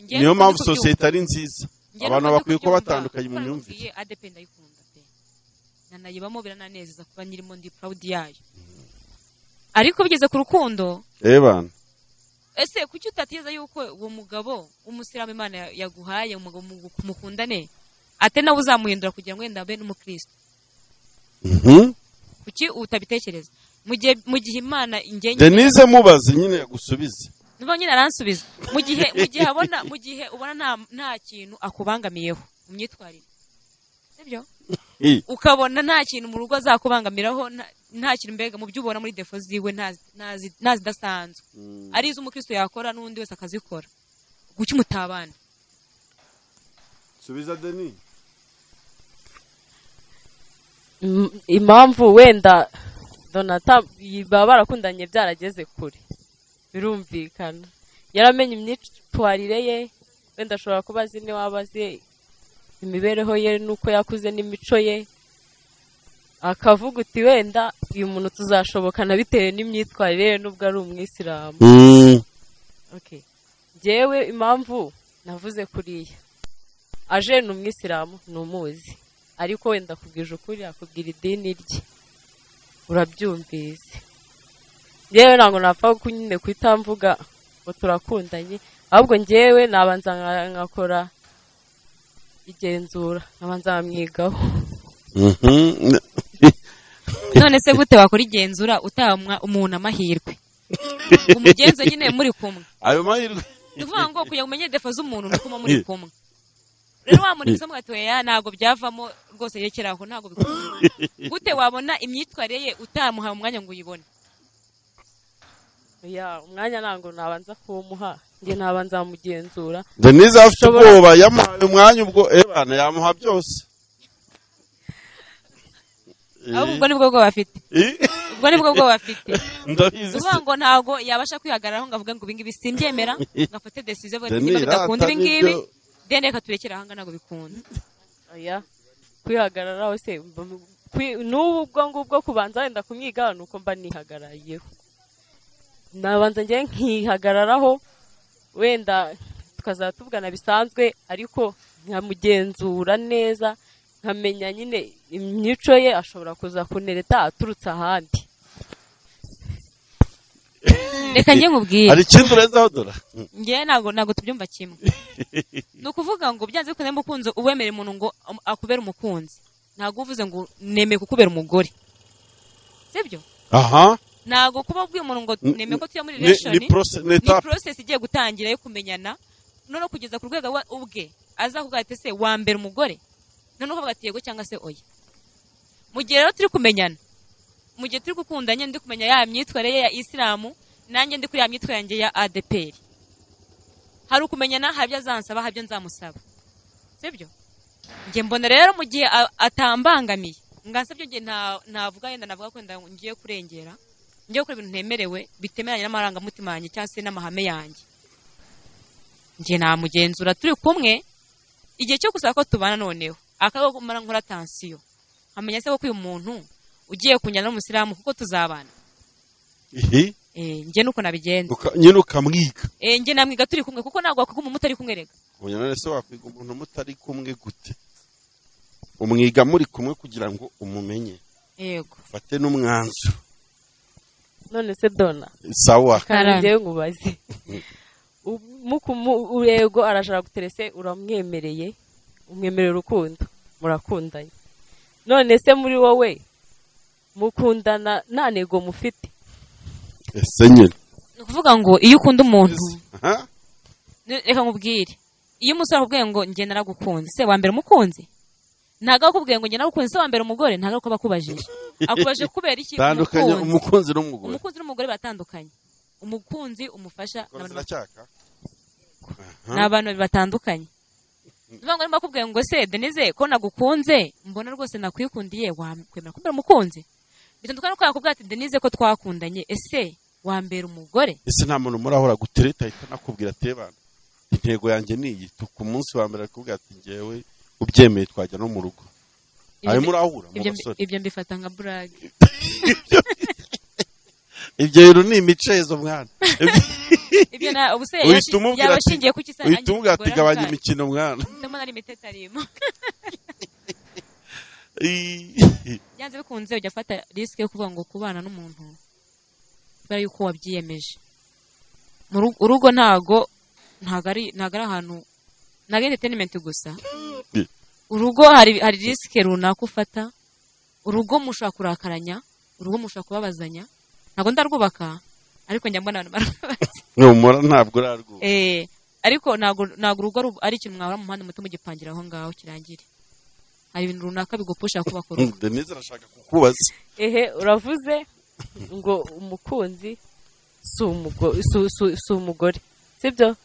Niyo mpamvu sosiyete ari nziza. Abantu bakwiye kuba batandukanye mu myumvire. ADP ndayikunda pe. Nanayibamo birananezeza kuba nyirimo ndi proud yayo. Ariko bigeze ku rukundo. Ebana. Ese kuki utateza yuko uwo mugabo umusilamu Imana yaguhaye umugabo mukundane ate nawe uzamuhindura kugira ngo wenda abe n'umukristo? Kuki utabitekereza? Mu gihe Imana ingenye Denise mubaze nyine yagusubize. Nuba nyine aransubiza. Mu gihe abona mu gihe ubona nta kintu akubangamiyeho mu myitwarire. Sibyo? Ukabona nta kintu mu rugo azakubangamiraho, nta kintu mbega mu byo ubona muri defo ziwe nta zidasanzwe. Ari izo umukristo yakora n'undi wese akazikora. Guki mutabana? Subiza Denis. Impamvu wenda Donata baba barakundanye byarageze kure birumvikana, yaramenye imyitwarire ye, wenda ashobora kuba azi niba azi imibereho ye nuko yakuze n'imico ye, akavuga uti wenda uyu muntu tuzashobokana bitewe n'imyitwarire ye nubwo ari umwisilamu. Okay. Njyewe impamvu navuze kuriya aje ni umwisilamu numuzi, ariko wenda kubwije ukuri akubwira idini rye urabyumvise. Njyewe ntabwo napfa nyine kuhita mvuga ngo turakundanye, ahubwo njyewe nabanza nkakora igenzura, nkabanza nkamwigaho. None se gute wakora igenzura utamwa umuntu amahirwe? Umugenzo nyine muri kumwe. Ayo mahirwe. Tuvuga ngo kugira umenye defo z'umuntu nuko muri kumwe. Rero wamurikiza mugatoya ya ntago byavamo rwose yekeraho ntago bikunda. Gute wabona imyitwarire ye utamuha umwanya ngo uyibone? Ya umwanya ntango nabanza kumuha, nge nabanza mugenzura. Denise afite ubwoba yamuhaye umwanya ubwo ebana yamuha byose. Ahubwo nibwo bwo bafite. Ubwo nibwo bwo bafite. Ndabizi. Uvuga ngo ntago yabasha kwihagararaho ngavuga ngo ibingibi simbyemera, ngafate decision vuga niba bidakunda ibingibi. Dene reka turekera ahanga ntago bikunda. Oya kwihagararaho se n'ubu ubwo ngubwo kubanza wenda kumwiga nuko mba nihagarariyeho. Nabanza ngiye nkihagararaho wenda tukazatuvugana bisanzwe, ariko nkamugenzura neza nkamenya nyine imico ye, ashobora kuza kunereta aturutse ahandi. Reka ngiye nkubwire. Hari ikindi urenzaho dora? Ngiye ntago tubyumva kimwe. Ni ukuvuga ngo byanze bikunze umukunzi uwemere umuntu ngo akubere umukunzi. Ntago uvuze ngo nemeye kukubera umugore. Sibyo? Aha. Ntago kuba ubwiye umuntu ngo nemeye ko tuya muri relation ni process igiye gutangira yo kumenyana none kugeza ku rwego ubwe azakuvuga ati se wa mbere umugore. None ukavuga ati yego cyangwa se oya. Mu gihe rero turi kumenyana, mu gihe turi gukundanye ndi kumenya ya myitwarire ya Isilamu nanjye ndi kuri ya myitwarire yanjye ya ADPR. Hari ukumenyana, hari ibyo azansaba, hari ibyo nzamusaba. Sibyo? Nge mbona rero mu gihe atambangamiye, ngansabye nge ntavuga yenda navuga ko nda ngiye kurengera, ngiye gukora ibintu ntemerewe bitemeranye n'amarangamutima yanjye cyangwa se n'amahame yanjye. Nge namugenzura turi kumwe, igihe cyo gusaba ko tubana noneho Akago kumara nkora tension. Nkamenya se ko uyu muntu ugiye kunjyana n'umusilamu kuko tuzabana. Nje nuko nabigenza. Nyine ukamwiga. Nje namwiga turi kumwe kuko ntabwo wakwiga umuntu mutari kumwe rega. Oya none se wakwiga umuntu mutari kumwe gute? Umwiga muri kumwe kugira ngo umumenye. Yego. Ufate n'umwanzuro. None se Dona. Sawa. Kandi nkubaze. Yego arashaka guterese uramwemereye, umwemerera urukundo, murakundanye. None se muri wowe mukundana nta ntego mufite? Ese nyine ni ukuvuga ngo iyo ukunda umuntu, reka nkubwire, iyo umusore akubwiye ngo njye naragukunze, se wa mbere umukunzi? Ntabwo akubwiye ngo njye naragukunze, se wa mbere umugore, ntabwo aba akubajije. Akubajije kubera iki? Tandukanye umukunzi n'umugore. Umukunzi n'umugore batandukanye. Umukunzi umufasha ni abantu batandukanye. Niba ngo akubwiye ngo se Denise ko nagukunze, mbona rwose nakwikundiye, wakwemera kumbera umukunzi? Bitandukanye nuko yakubwira ati Denise ko twakundanye, ese wambera umugore? Ese nta muntu murahora gutereta ahita nakubwira ati bana intego yanjye ni iyi, ku munsi wa mbere akubwira ati ngewe ubyemeye twajya no mu rugo. Ayo murahura mu basore. Ibyo mbifata nka burage. Ibyo rero ni imicezo mwana. Ibyo na ubuse yabashingiye kuki se uhita umubwira ati gabanya imikino mwana. Ndabona ari imiteta arimo. Byanze bikunze ujya afata risk yo kuvuga ngo kubana n'umuntu kubera yuko wabyiyemeje. Urugo ntago ari ahantu, ntago entertainment gusa. Urugo hari risk runaka ufata. Urugo mushobora kurakaranya, urugo mushobora kubabazanya. Ntago ndarwubaka ariko njya mbona abantu barabaza. Numura ntabwo urarwubaka. Ariko ntago urugo ari ikintu mwahora mu muhanda muto mugipangira aho ngaho kirangire. Hari ibintu runaka bigupusha kubaka urugo. Denise arashaka kukubaza. Uravuze ngo umukunzi si umugore, sibyo?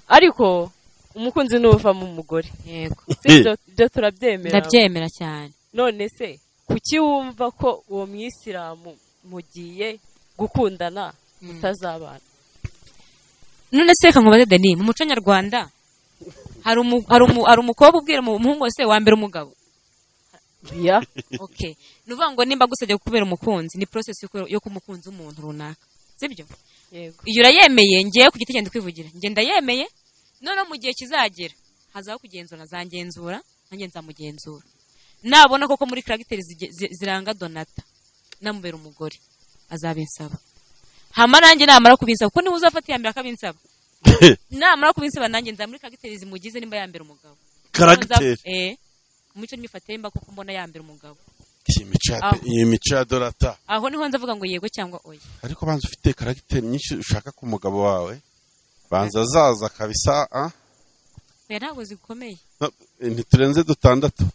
Ariko umukunzi nuva mu mugore. Yego. Sibyo, ibyo turabyemera. Ndabyemera cyane. None se kuki wumva ko uwo mwisilamu mugiye gukundana mutazabana? None se reka nkubaze Deni, mu muco nyarwanda hari umukobwa ubwira umuhungu wese wa mbere umugabo? Yeah. Okay. Nuvuga ngo nimba gusajya kubera umukunzi ni process yo kumukunza umuntu runaka, sibyo? Yego. Iyo urayemeye, ngiye ku giti cyanjye kwivugira, nge ndayemeye, none mu gihe kizagera hazaho kugenzura, zangenzura nanjye nzamugenzura. Nabona koko muri character ziranga Donata namubera umugore azabinsaba. Hama nanjye namara kubinsaba, kuko niwe uzafata iya mbere akabinsaba. Namara kubinsaba nanjye nza muri character zimugize nimba yambera umugabo. Character. Umuco n'imifatire mba koko mbona yambera umugabo. Iyi mico ya Donata. Aho niho nzavuga ngo yego cyangwa oya. Ariko banza ufite character nyinshi ushaka ku mugabo wawe. Banza zaza kabisa. Oya ntabwo zikomeye. Ntiturenze dutandatu.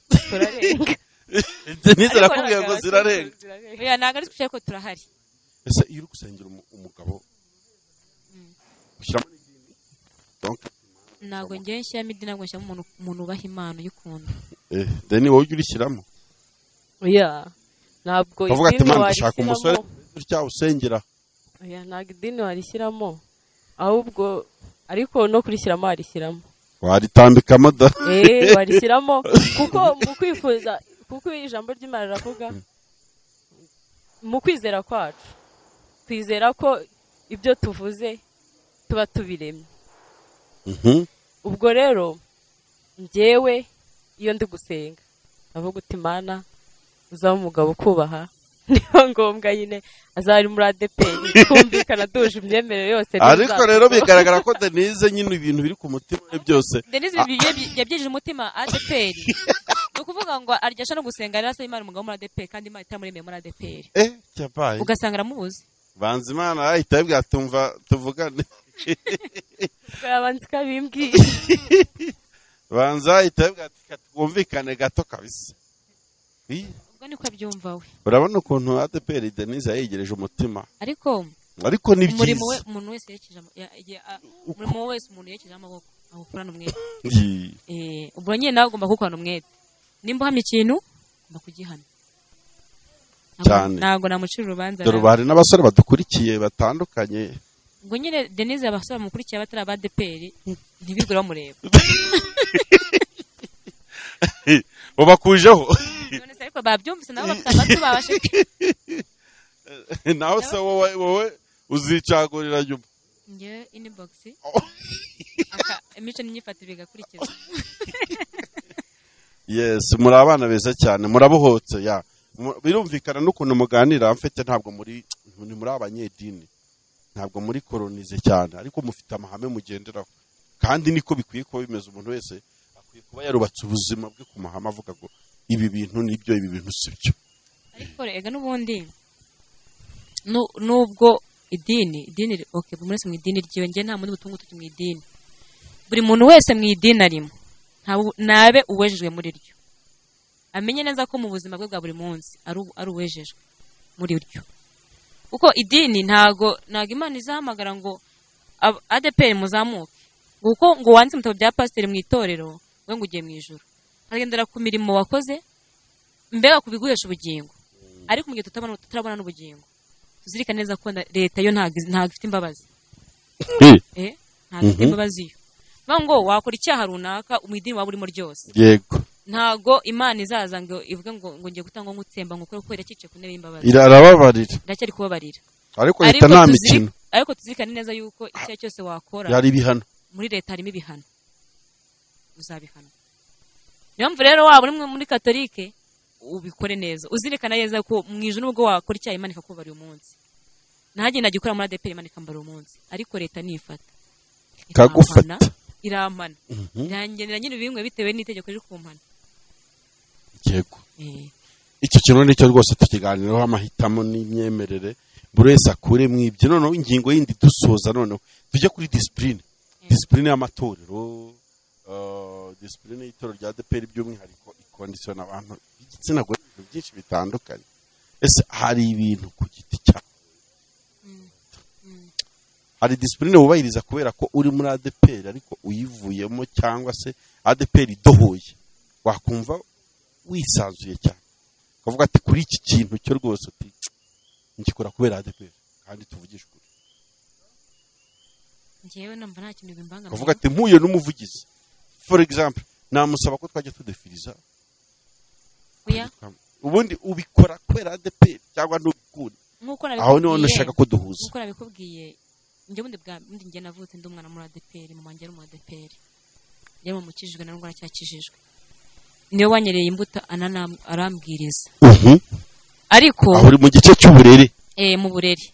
Turarenga. Denise arakubwira ngo zirarenga. Oya ntabwo ari ko turahari. Ese iyo uri gusengera umugabo ushyiramo n'idini? Donc ntabwo ngiye nshyiramo idini, ntabwo nshyiramo umuntu ubaha Imana uyikunda. Deni wowe ujya urishyiramo? Oya ntabwo idini warishyiramo. Umusore utya usengera. Oya ntabwo idini warishyiramo, ahubwo ariko no kurishyiramo warishyiramo. Waritambikamo da. Warishyiramo kuko mu kwifuza, kuko ijambo ry'Imana riravuga mu kwizera kwacu, twizera ko ibyo tuvuze tuba tubiremye. Ubwo rero njyewe iyo ndi gusenga avuga uti Mana uzaba umugabo kubaha, niba ngombwa nyine azari muri ADEPR kumvikana duje imyemerere yose. Ariko rero bigaragara ko Denise nyine ibintu biri ku mutima we byose. Denise yabyejeje umutima ADEPR. Ni ukuvuga ngo aryasha no gusenga rero asaba Imana umugabo muri ADEPR kandi Imana itamuremeye muri ADEPR. Cyabaye. Ugasanga aramubuze. Banza Imana ahita yibwira tumva tuvugane. Banza kabimbwiye. Banza ahita yibwira ati twumvikane gato kabisa. Ubwo niko abyumva we. Urabona ukuntu ADEPR Denise yayegereje umutima. Ariko ni byiza. Umurimo we umuntu wese yekeje umurimo wese umuntu yekeje amaboko awukorana umwete. Ubwo nyine nawe ugomba kuwukorana umwete. Nimba uhamya ikintu ugomba kugihamya. Cyane. Ntabwo namucira urubanza. Dore bari n'abasore badukurikiye batandukanye. Ngo nyine Denise abasore bamukurikiye batari aba ADEPR ntibigure bamureba. Ubakujeho. None se ariko babyumvise nabo bafite amatwi babashe. Nawe se wowe uzicagurira nyuma. Nge inbox. Imico n'imyifatire bigakurikizwa. Yes, muri abana beza cyane, murabohotse ya. Birumvikana n'ukuntu muganira mfite, ntabwo muri abanyedini, ntabwo muri kolonize cyane, ariko mufite amahame mugenderaho. Kandi niko bikwiye kuba bimeze, umuntu wese akwiye kuba yarubatse ubuzima bwe ku mahame avuga ngo ibi bintu nibyo, ibi bintu sibyo. Ariko rega n'ubundi nubwo idini okay, buri wese mu idini ryiwe, nge nta mundi butungo tuki mu idini. Buri muntu wese mu idini arimo nabe uwejejwe muri ryo, amenye neza ko mu buzima bwe bwa buri munsi ari uwejejwe muri ryo. Kuko idini ntago Imana izahamagara ngo ADPR muzamuke, kuko ngo wanditse mu bitabo bya pasiteri mu itorero we ngo ugiye mu ijuru. Agendera ku mirimo wakoze, mbega kubiguhesha ubugingo. Ariko mu gihe tutarabona n'ubugingo, tuzirikane neza ko leta yo ntago ifite imbabazi. Ntago ifite imbabazi yo. Ngo wakora icyaha runaka mu idini waba urimo ryose. Yego. Ntago Imana izaza ngo ivuge ngo ngiye gutanga ngo utsemba ngo ukore ko iracice ku ntebe y'imbabazi. Irababarira. Ndacyari kubabarira. Ariko leta nta mikino. Ariko tuzirikane neza yuko icyaha cyose wakora yari ibihano. Muri leta harimo ibihano. Uzabihano. Niyo mpamvu rero waba uri muri Katolike ubikore neza. Uzirikana neza ko mu ijuru nubwo wakora icyaha Imana ikakubarira umunsi. Nanjye nagikora muri ADPR Imana ikambarira umunsi. Ariko leta nifata. Ikagufata. Irampana. Irangenera nyine bimwe bitewe n'itegeko riri kumpana. Yego. Icyo kintu nicyo rwose tukiganiraho, amahitamo n'imyemerere buri wese akure mu ibyo. Noneho ingingo yindi dusoza, noneho tujye kuri discipline. Discipline y'amatorero, discipline y'itorero rya ADPR by'umwihariko ikondisiona abantu b'igitsina gore ibintu byinshi bitandukanye. Ese hari ibintu ku giti cyawe, hari discipline wubahiriza kubera ko uri muri ADPR ariko uyivuyemo, cyangwa se ADPR idohoye wakumva wisanzuye cyane ukavuga ati kuri iki kintu cyo rwose ati ngikora kubera ADPR kandi tuvugishe ukuri. Njyewe numva nta kintu bimbangamiye. Ukavuga ati mpuye n'umuvugizi for example namusaba ko twajya tudefiriza. Oya. Ubundi ubikora kubera ADPR cyangwa ntubikunda. Aho niho nashaka ko duhuza. Nkuko nabikubwiye njye bundi bwa ndi njye navutse ndi umwana muri ADPR, mama wanjye ari mu ADPR. Yari mukijijwe na ndwara cyakijijwe. Niwe wanyereye imbuto arambwiriza. Ariko aho uri mu gice cy'uburere. Mu burere.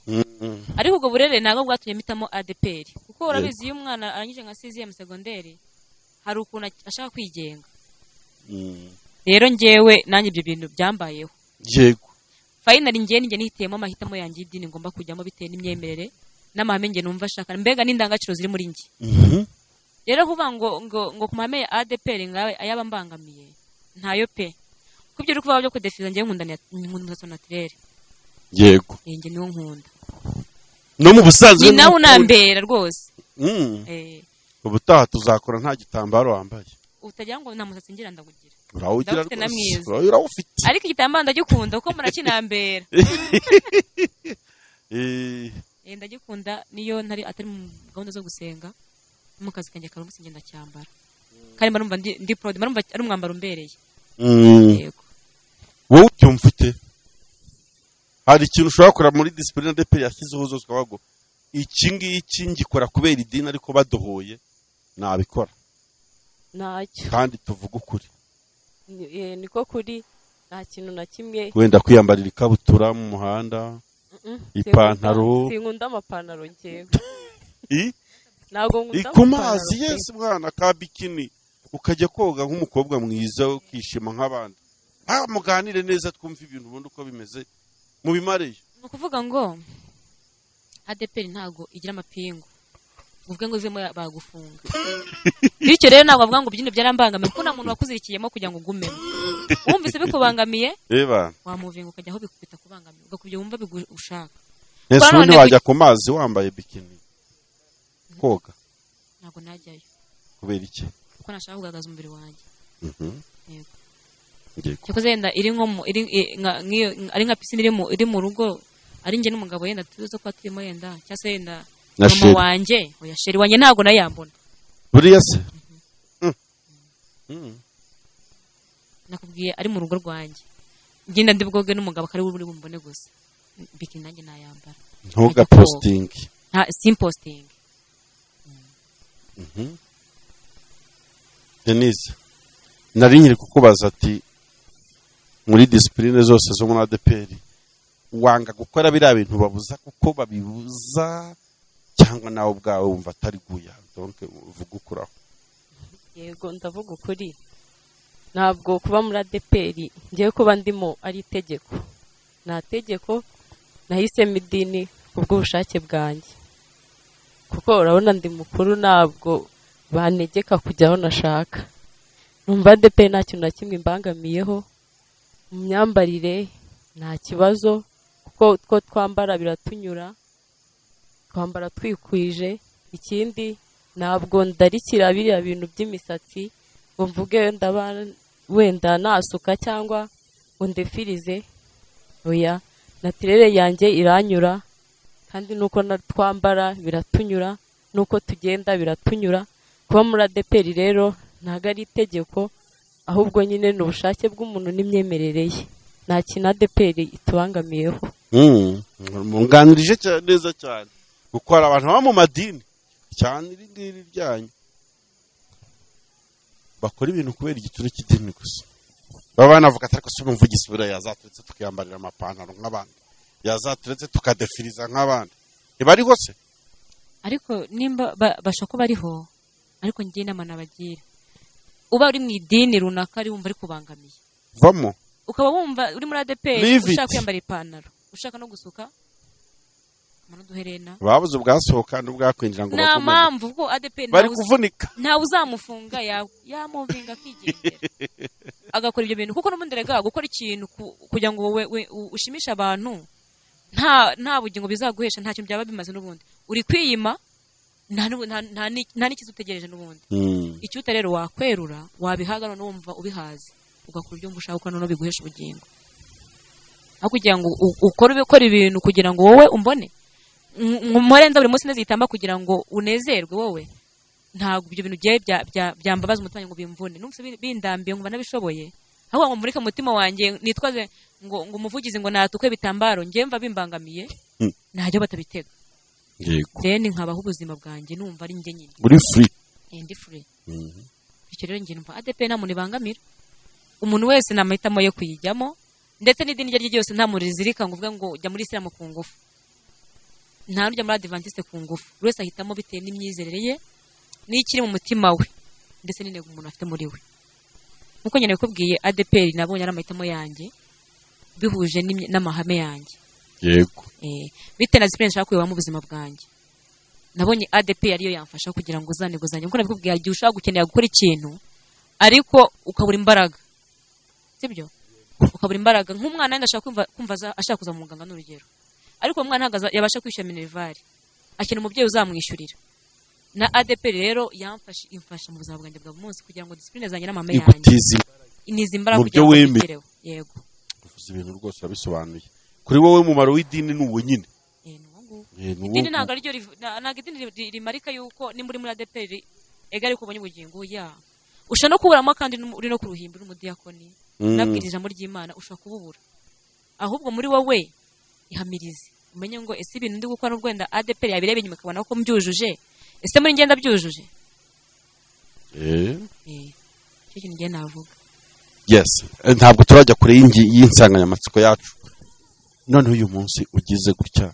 Ariko ubwo burere ntabwo bwatumye mpitamo ADPR. Kuko urabizi iyo umwana arangije nka 6e secondaire hari ukuntu ashaka kwigenga. Rero njyewe nanjye ibyo bintu byambayeho. Yego. Finally njye nihitiyemo amahitamo yanjye y'idini ngomba kujyamo bitewe n'imyemerere n'amahame njye numva ashaka, mbega n'indangagaciro ziri muri njye. Rero kuvuga ngo ku mahame ya ADPR ngawe ayaba mbangamiye ntayo pe. Kuko ibyo uri kuvuga byo kudefiza njye nkunda umusatsi naturel. Yego. Njye niwo nkunda. No mu busanzwe ni nawe unambera rwose. Ubutaha tuzakora nta gitambaro wambaye. Utagira ngo nta musatsi ngira ndagugira. Urawugira rwose. Urawufite. Ariko igitambaro ndagikunda kuko murakinambera. Ndagikunda niyo ntari atari mu gahunda zo gusenga mu kazi kanjye kari umunsi ngenda cyambara. Kandi mba numva ndi proud, mba numva ari umwambaro umbereye. Yego. Wowe ubyumva ute? Hari ikintu ushobora gukora muri discipline ADPR yashyizeho zose ukavuga ngo iki ngiki ngikora kubera idini ariko badohoye nabikora. Ntacyo. Kandi tuvuga ukuri. Niko kuri, nta kintu na kimwe. Wenda kwiyambarira ikabutura mu muhanda. Ipantaro. Sinkunda amapantaro njyewe. Ntabwo nkunda ku mazi. Yes mwana ka bikini ukajya koga nk'umukobwa mwiza ukishima nk'abandi. Muganire neza twumva ibintu ubundi uko bimeze mubimareye. Ni ukuvuga ngo ADPR ntago igira amapingu. Uvuge ngo ivemo bagufunga. Bityo rero ntabwo bavuga ngo byino byarambangamiye kuko nta muntu wakuzirikiyemo kugira ngo ugumemo. Wumvise bikubangamiye? Eba. Wamuvinga ukajya aho bikubita kubangamiye ugakubye wumva bigushaka. Ese ubundi wajya ku mazi wambaye bikini koga? Ntabwo najyayo. Kubera iki? Kuko nashaka kugaragaza umubiri wanjye. Yego. Cyakoze yenda iri nko ari nka piscine iri mu rugo ari njye n'umugabo yenda tuzo kwa turimo yenda cyangwa se yenda mama wanjye, oya sheri wanjye ntago nayambona. Buriya se? Nakubwiye ari mu rugo rwanjye. Ngenda ndi bwoge n'umugabo kari buri bumbone gusa. Bikini nanjye nayambara. Ntuga posting. Nta sim posting. Denise, nari nkiri kukubaza ati muri discipline zose zo muri ADPR wanga gukora biriya bintu babuza kuko babibuza cyangwa nawe ubwawe wumva atari guya, donc uvuga ukuraho? Yego, ndavuga ukuri. Ntabwo kuba muri ADPR ngiye kuba ndimo ari itegeko. Nta tegeko, nahisemo idini kubw'ubushake bwanjye. Kuko urabona ndi mukuru, ntabwo bantegeka kujya aho nashaka. Numva ADPR nta kintu na kimwe imbangamiyeho. Mu myambarire nta kibazo, kuko two twambara biratunyura, twambara twikwije. Ikindi ntabwo ndarikira biriya bintu by'imisatsi ngo mvuge ndaba wenda nasuka cyangwa ngo ndefirize. Oya, natirere yanjye iranyura, kandi nuko twambara biratunyura, nuko tugenda biratunyura. Kuba muri ADPR rero ntabwo ari itegeko, ahubwo nyine ni ubushake bw'umuntu n'imyemerere ye. Nta kintu ADPR itubangamiyeho. Munganirije neza cyane, kuko hari abantu baba mu madini cyane iri ngiri ryanyu bakora ibintu kubera igitsure cy'idini gusa. Baba banavuga ati ariko si umuvugizi buriya yazaturetse tukiyambarira amapantaro nk'abandi, yazaturetse tukadefiriza nk'abandi. Ntibariho se? Ariko nimba basha ko bariho, ariko ngiye inama nabagira, uba uri mu idini runaka ari wumva ari kubangamiye, vamo. Ukaba wumva uri muri ADPR ushaka kwiyambara ipantaro, ushaka no gusuka duherena, babuze ubwasohoka n'ubwakwinjira ngo nta mpamvu ko ADPR bari kuvunika, nta uzamufunga yamuvinga akigendera agakora ibyo bintu. Kuko n'ubundi rega gukora ikintu kugira ngo wowe ushimishe abantu nta bugingo bizaguhesha, nta kintu byaba bimaze. N'ubundi uri kwiyima, nta n'ikizo utegereje n'ubundi. Icyuta rero wakwerura, wabihaga none wumva ubihaze, ugakora ibyo ushaka kuko none biguhesha ubugingo. Aho kugira ngo ukore ibintu kugira ngo wowe umbone nkorenza buri munsi nezitamba kugira ngo unezerwe wowe, ntabwo ibyo bintu byambabaza umutima ngo bimvune. Numvise bindambiye ngo nabishoboye, ahubwo ngo mureke umutima wanjye nitwaze ngo umuvugizi ngo natukwe bitambaro, ngiye mva bimbangamiye, ntajyo batabitega. Yego, then nkabaho ubuzima bwanjye numva ari njye nyine, uri free. Ndi free. Bityo rero ngiye numva ADPR nta muntu ibangamira, umuntu wese namahitamo yo kuyijyamo, ndetse n'idini iryo ari ryo ryose nta muntu rizirika ngo uvuge ngo jya muri Islam ku ngufu, nta n'ujya muri Adventiste ku ngufu. Buri wese ahitamo bitewe n'imyizerere ye n'ikiri mu mutima we ndetse n'intego umuntu afite muri we. Nkuko nyine nakubwiye, ADPR nabonye ari amahitamo yanjye bihuje n'amahame yanjye. Yego. Bitewe na discipline nshaka kuyobamo ubuzima bwanjye, nabonye ADPR ariyo yamfasha kugira ngo uzantego zanjye. Nkuko nabikubwiye, igihe ushaka gukenera gukora ikintu ariko ukabura imbaraga, sibyo? Ukabura imbaraga. Nk'umwana wenda ashaka kumva ashaka kuza mu muganga n'urugero, ariko umwana ntabwo yabasha kwishyura minerval, akeneye umubyeyi uzamwishyurira. Na ADPR rero yamfasha, imfasha mu buzima bwanjye bwa buri munsi kugira ngo discipline zanjye n'amahame yanjye inize imbaraga kugira ngo mbigereho. Yego, uvuze ibintu rwose urabisobanuye. Kuri wowe umumaro w'idini ni uwo nyine. Idini ntabwo ari ryo, ntabwo idini rimarika yuko nimba uri muri ADPR ega ariko ubonye ubugingo ya ushobora no kuburamo, kandi uri no ku ruhimbi uri umudiyakoni nabwira ijambo ry'Imana ushobora kububura. Ahubwo muri wowe ihamirize, umenye ngo ese ibintu ndi gukora n'ubwo wenda ADPR yabireba inyuma ikabona ko mbyujuje, ese muri ngenda byujuje. Icyo kintu ngiye navuga. Yes, ntabwo turajya kure y'insanganyamatsiko yacu. Noneho uyu munsi ugize gutya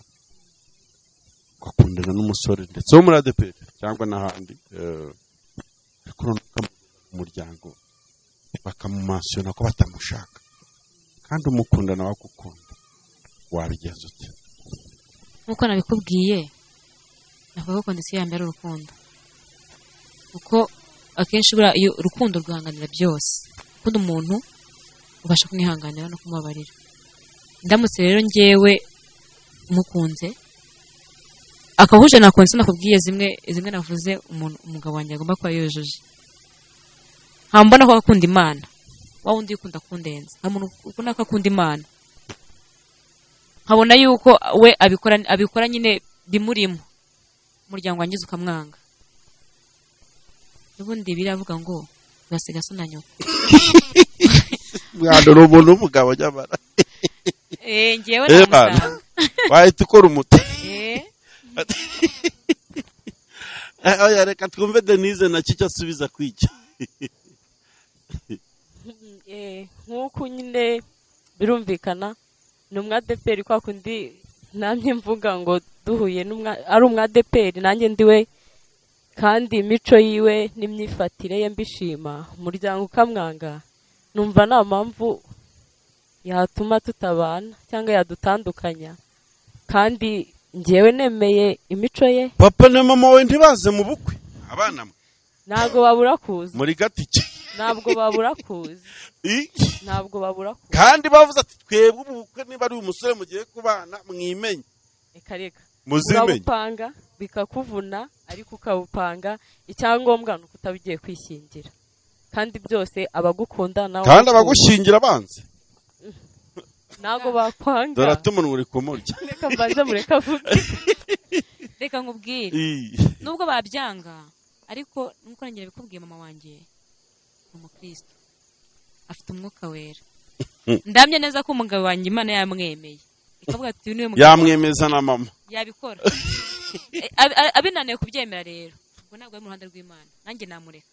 ugakundana n'umusore ndetse wo muri ADPR cyangwa n'ahandi, ariko noneho umuryango bakamumansiyona ko batamushaka, kandi umukunda nawe akukunda, wabigenza ute? Nkuko nabikubwiye, navuga ko kondisiyo ya mbere ari urukundo, kuko akenshi buriya iyo urukundo rwihanganira byose. Ukunda umuntu ubasha kumwihanganira no kumubabarira. Ndamutse rero ngewe mukunze akahuje na kondisiyo nakubwiye zimwe navuze umuntu umugabo wanjye agomba kuba yujuje, nkambona ko akunda Imana, wa wundi ukunda kundenza, nta muntu ukunda ko akunda Imana, nkabona yuko we abikora nyine bimurimo, umuryango wangize ukamwanga. Ubundi biravuga ngo urasiga so na nyoko. Mwana, uri umuntu w'umugabo nyamara. Ngewe namusanga. Wahita ukora umuti. Oya, reka twumve Denise na cyo asubiza kwicyo. Nk'uko nyine birumvikana ni umwadeperi kwa kundi namye mvuga ngo duhuye ari umwadeperi nanjye ndiwe, kandi imico yiwe n'imyifatire ye mbishima, umuryango ukamwanga, numva nta mpamvu yatuma tutabana cyangwa yadutandukanya, kandi njyewe nemeye imico ye. Papa na mama we ntibaze mu bukwe abana mwe ntabwo babura kuza muri gatike, ntabwo babura kuza, ntabwo babura kuza. Kandi bavuze ati twebwe ubukwe niba ari umusore mugiye kubana mwimenye, reka reka muzimenye, urabupanga bikakuvuna ariko ukabupanga, icyangombwa ni uko utabigiye kwishingira, kandi byose abagukunda nawe kandi abagushingira banze ntabwo bakwanga. Dore atumunwa uri kumurya. Reka mbanze mureka avuge. Reka nkubwire, nubwo babyanga ariko nkuko nanjye nabikubwiye, mama wanjye ni umukristo afite umwuka wera. Ndamye neza ko umugabo wanjye Imana yamwemeye, ikavuga ati uyu niwe mugabo, yamwemeza na mama yabikora. Abinaniye kubyemera rero ubwo ntabwo ari mu ruhande rw'Imana, nanjye namureka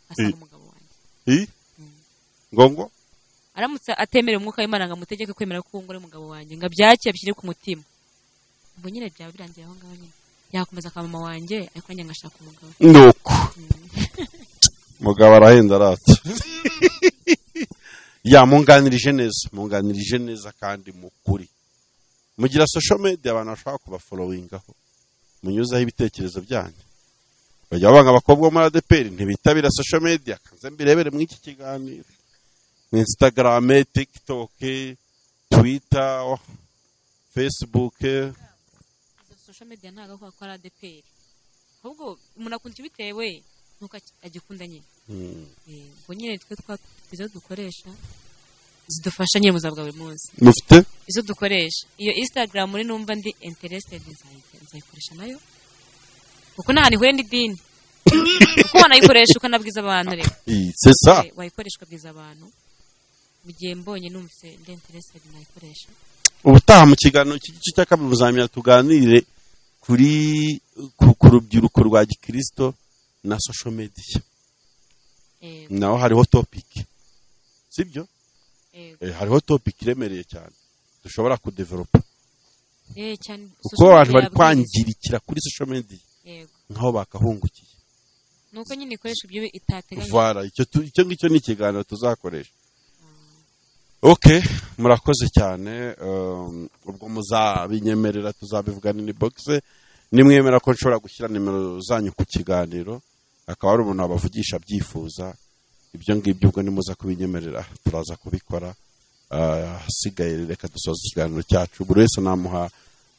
asanga umugabo wanjye. Ngongo aramutse atemera umwuka w'Imana ngo amutegeke kwemera ko ngore umugabo wanjye ngo abyakire abishyire ku mutima, ubwo nyine byaba birangiye aho ngaho nyine yakomeza akaba mama wanjye, ariko nanjye ngashaka umugabo. Nuko mugabo arahenda arata. Ya munganirije neza, munganirije neza kandi mukuri. Mugira social media abantu bashaka kubafollowingaho, munyuzaho ibitekerezo byanyu. Bajya banga abakobwa muri ADPR ntibitabira social media, kanze mbirebere mu iki kiganiro. Instagram, TikTok, Twitter, Facebook. Social media ntago ko akora ADPR, ahubwo umuntu akunda bitewe nuko agikunda nyine. Ubwo nyine twe twafite izo dukoresha zidufasha nyine mu buzima bwa buri munsi. Mufite izo dukoresha iyo Instagram muri numva ndi interested nzayikoresha nayo, kuko nta hantu ihuriye n'idini, kuko wanayikoresha ukanabwiza abantu. Rero c'est ça, wayikoresha ukabwiza abantu. Mu gihe mbonye numvise ndi interested nayikoresha. Ubutaha mu kiganiro cy'igice cya kabiri muzamenya tuganire kuri ku rubyiruko rwa gikristo na social media. Naho hariho topic, sibyo? Hariho topic iremereye cyane dushobora kudevelopa, kuko abantu bari kwangirikira kuri social media nkaho bakahungukiye. Nuko nyine ikoresha ibyo itateganya. Voilà, icyo ngicyo ni ikiganiro tuzakoresha. Okay, murakoze cyane. Ubwo muzabinyemerera tuzabivugana in box, nimwemera ko nshobora gushyira nimero zanyu ku kiganiro, akaba ari umuntu abavugisha byifuza ibyo ngibyo, ubwo nimuza kubinyemerera turaza kubikora. Hasigaye reka dusoze ikiganiro cyacu, buri wese namuha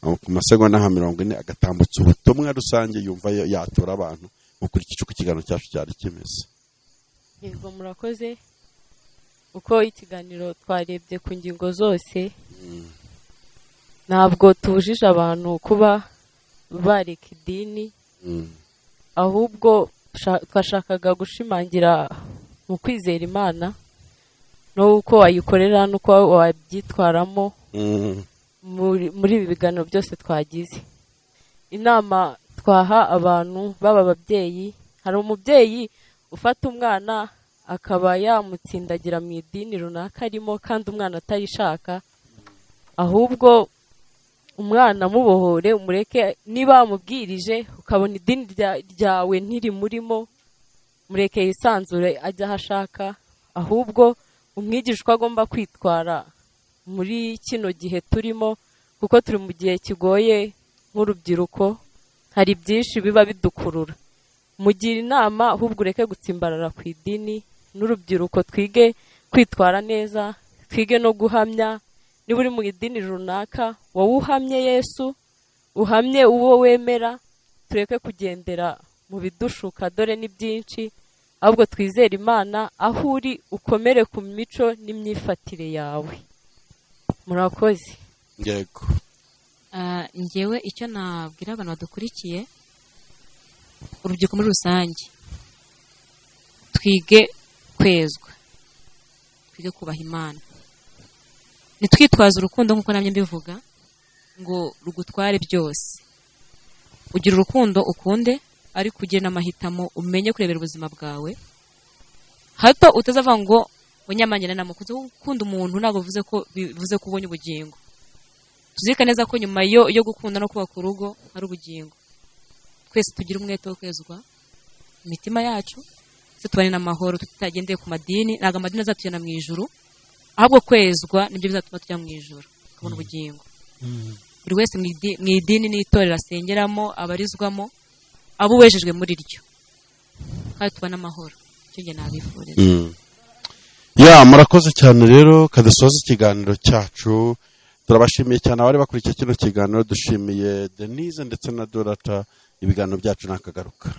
ku masegonda nka 40 agatambutsa ubutumwa rusange yumva yatura abantu mukurikije uko ikiganiro cyacu cyari kimeze. Yego, murakoze. Uko ikiganiro twarebye ku ngingo zose, ntabwo tubujije abantu kuba bareka idini, ahubwo twashakaga gushimangira mu kwizera Imana n'uko wayikorera n'uko wabyitwaramo muri ibi biganiro byose twagize. Inama twaha abantu baba ababyeyi, hari umubyeyi ufata umwana akaba yamutsindagira mu idini runaka arimo kandi umwana atarishaka, ahubwo umwana mubohore, umureke. Niba wamubwirije ukabona idini ryawe ntirimurimo, mureke yisanzure ajya aho ashaka, ahubwo umwigisha uko agomba kwitwara muri kino gihe turimo, kuko turi mu gihe kigoye nk'urubyiruko, hari byinshi biba bidukurura. Mugira inama ahubwo ureke gutsimbarara ku idini, n'urubyiruko twige kwitwara neza, twige no guhamya. Niba uri mu idini runaka, wowe uhamye Yesu, uhamye uwo wemera, tureke kugendera mu bidushuka, dore ni byinshi, ahubwo twizere Imana. Aho uri ukomere ku mico n'imyifatire yawe. Murakoze. Yego. Njyewe icyo nabwira abantu badukurikiye, urubyiruko muri rusange, twige kwezwa. Twige kubaha Imana, ntitwitwaze urukundo nk'uko namye mbivuga ngo rugutware byose. Ugira urukundo ukunde, ariko ugire n'amahitamo, umenye kurebera ubuzima bwawe, hato utazavuga ngo nyamara namukunze. Gukunda umuntu ntabwo bivuze ko ubonye ubugingo. Tuzirikane neza ko nyuma yo gukunda no kubaka urugo hari ubugingo. Twese tugire umwete wo kwezwa imitima yacu, se tubane n'amahoro tutagendeye ku madini. Ntabwo amadini azatujyana mu ijuru, ahubwo kwezwa nibyo bizatuma tujya mu ijuru tukabona ubugingo. Buri wese mu idini n'itorero asengeramo, abarizwamo, abo uwejejwe muri ryo, kandi tubane amahoro. Icyo njye nabifuriza. Ya, murakoze cyane. Rero kadusoza ikiganiro cyacu. Turabashimiye cyane abari bakurikiye kino kiganiro. Dushimiye Denise ndetse na Dorata. Ibiganiro byacu nakagaruka.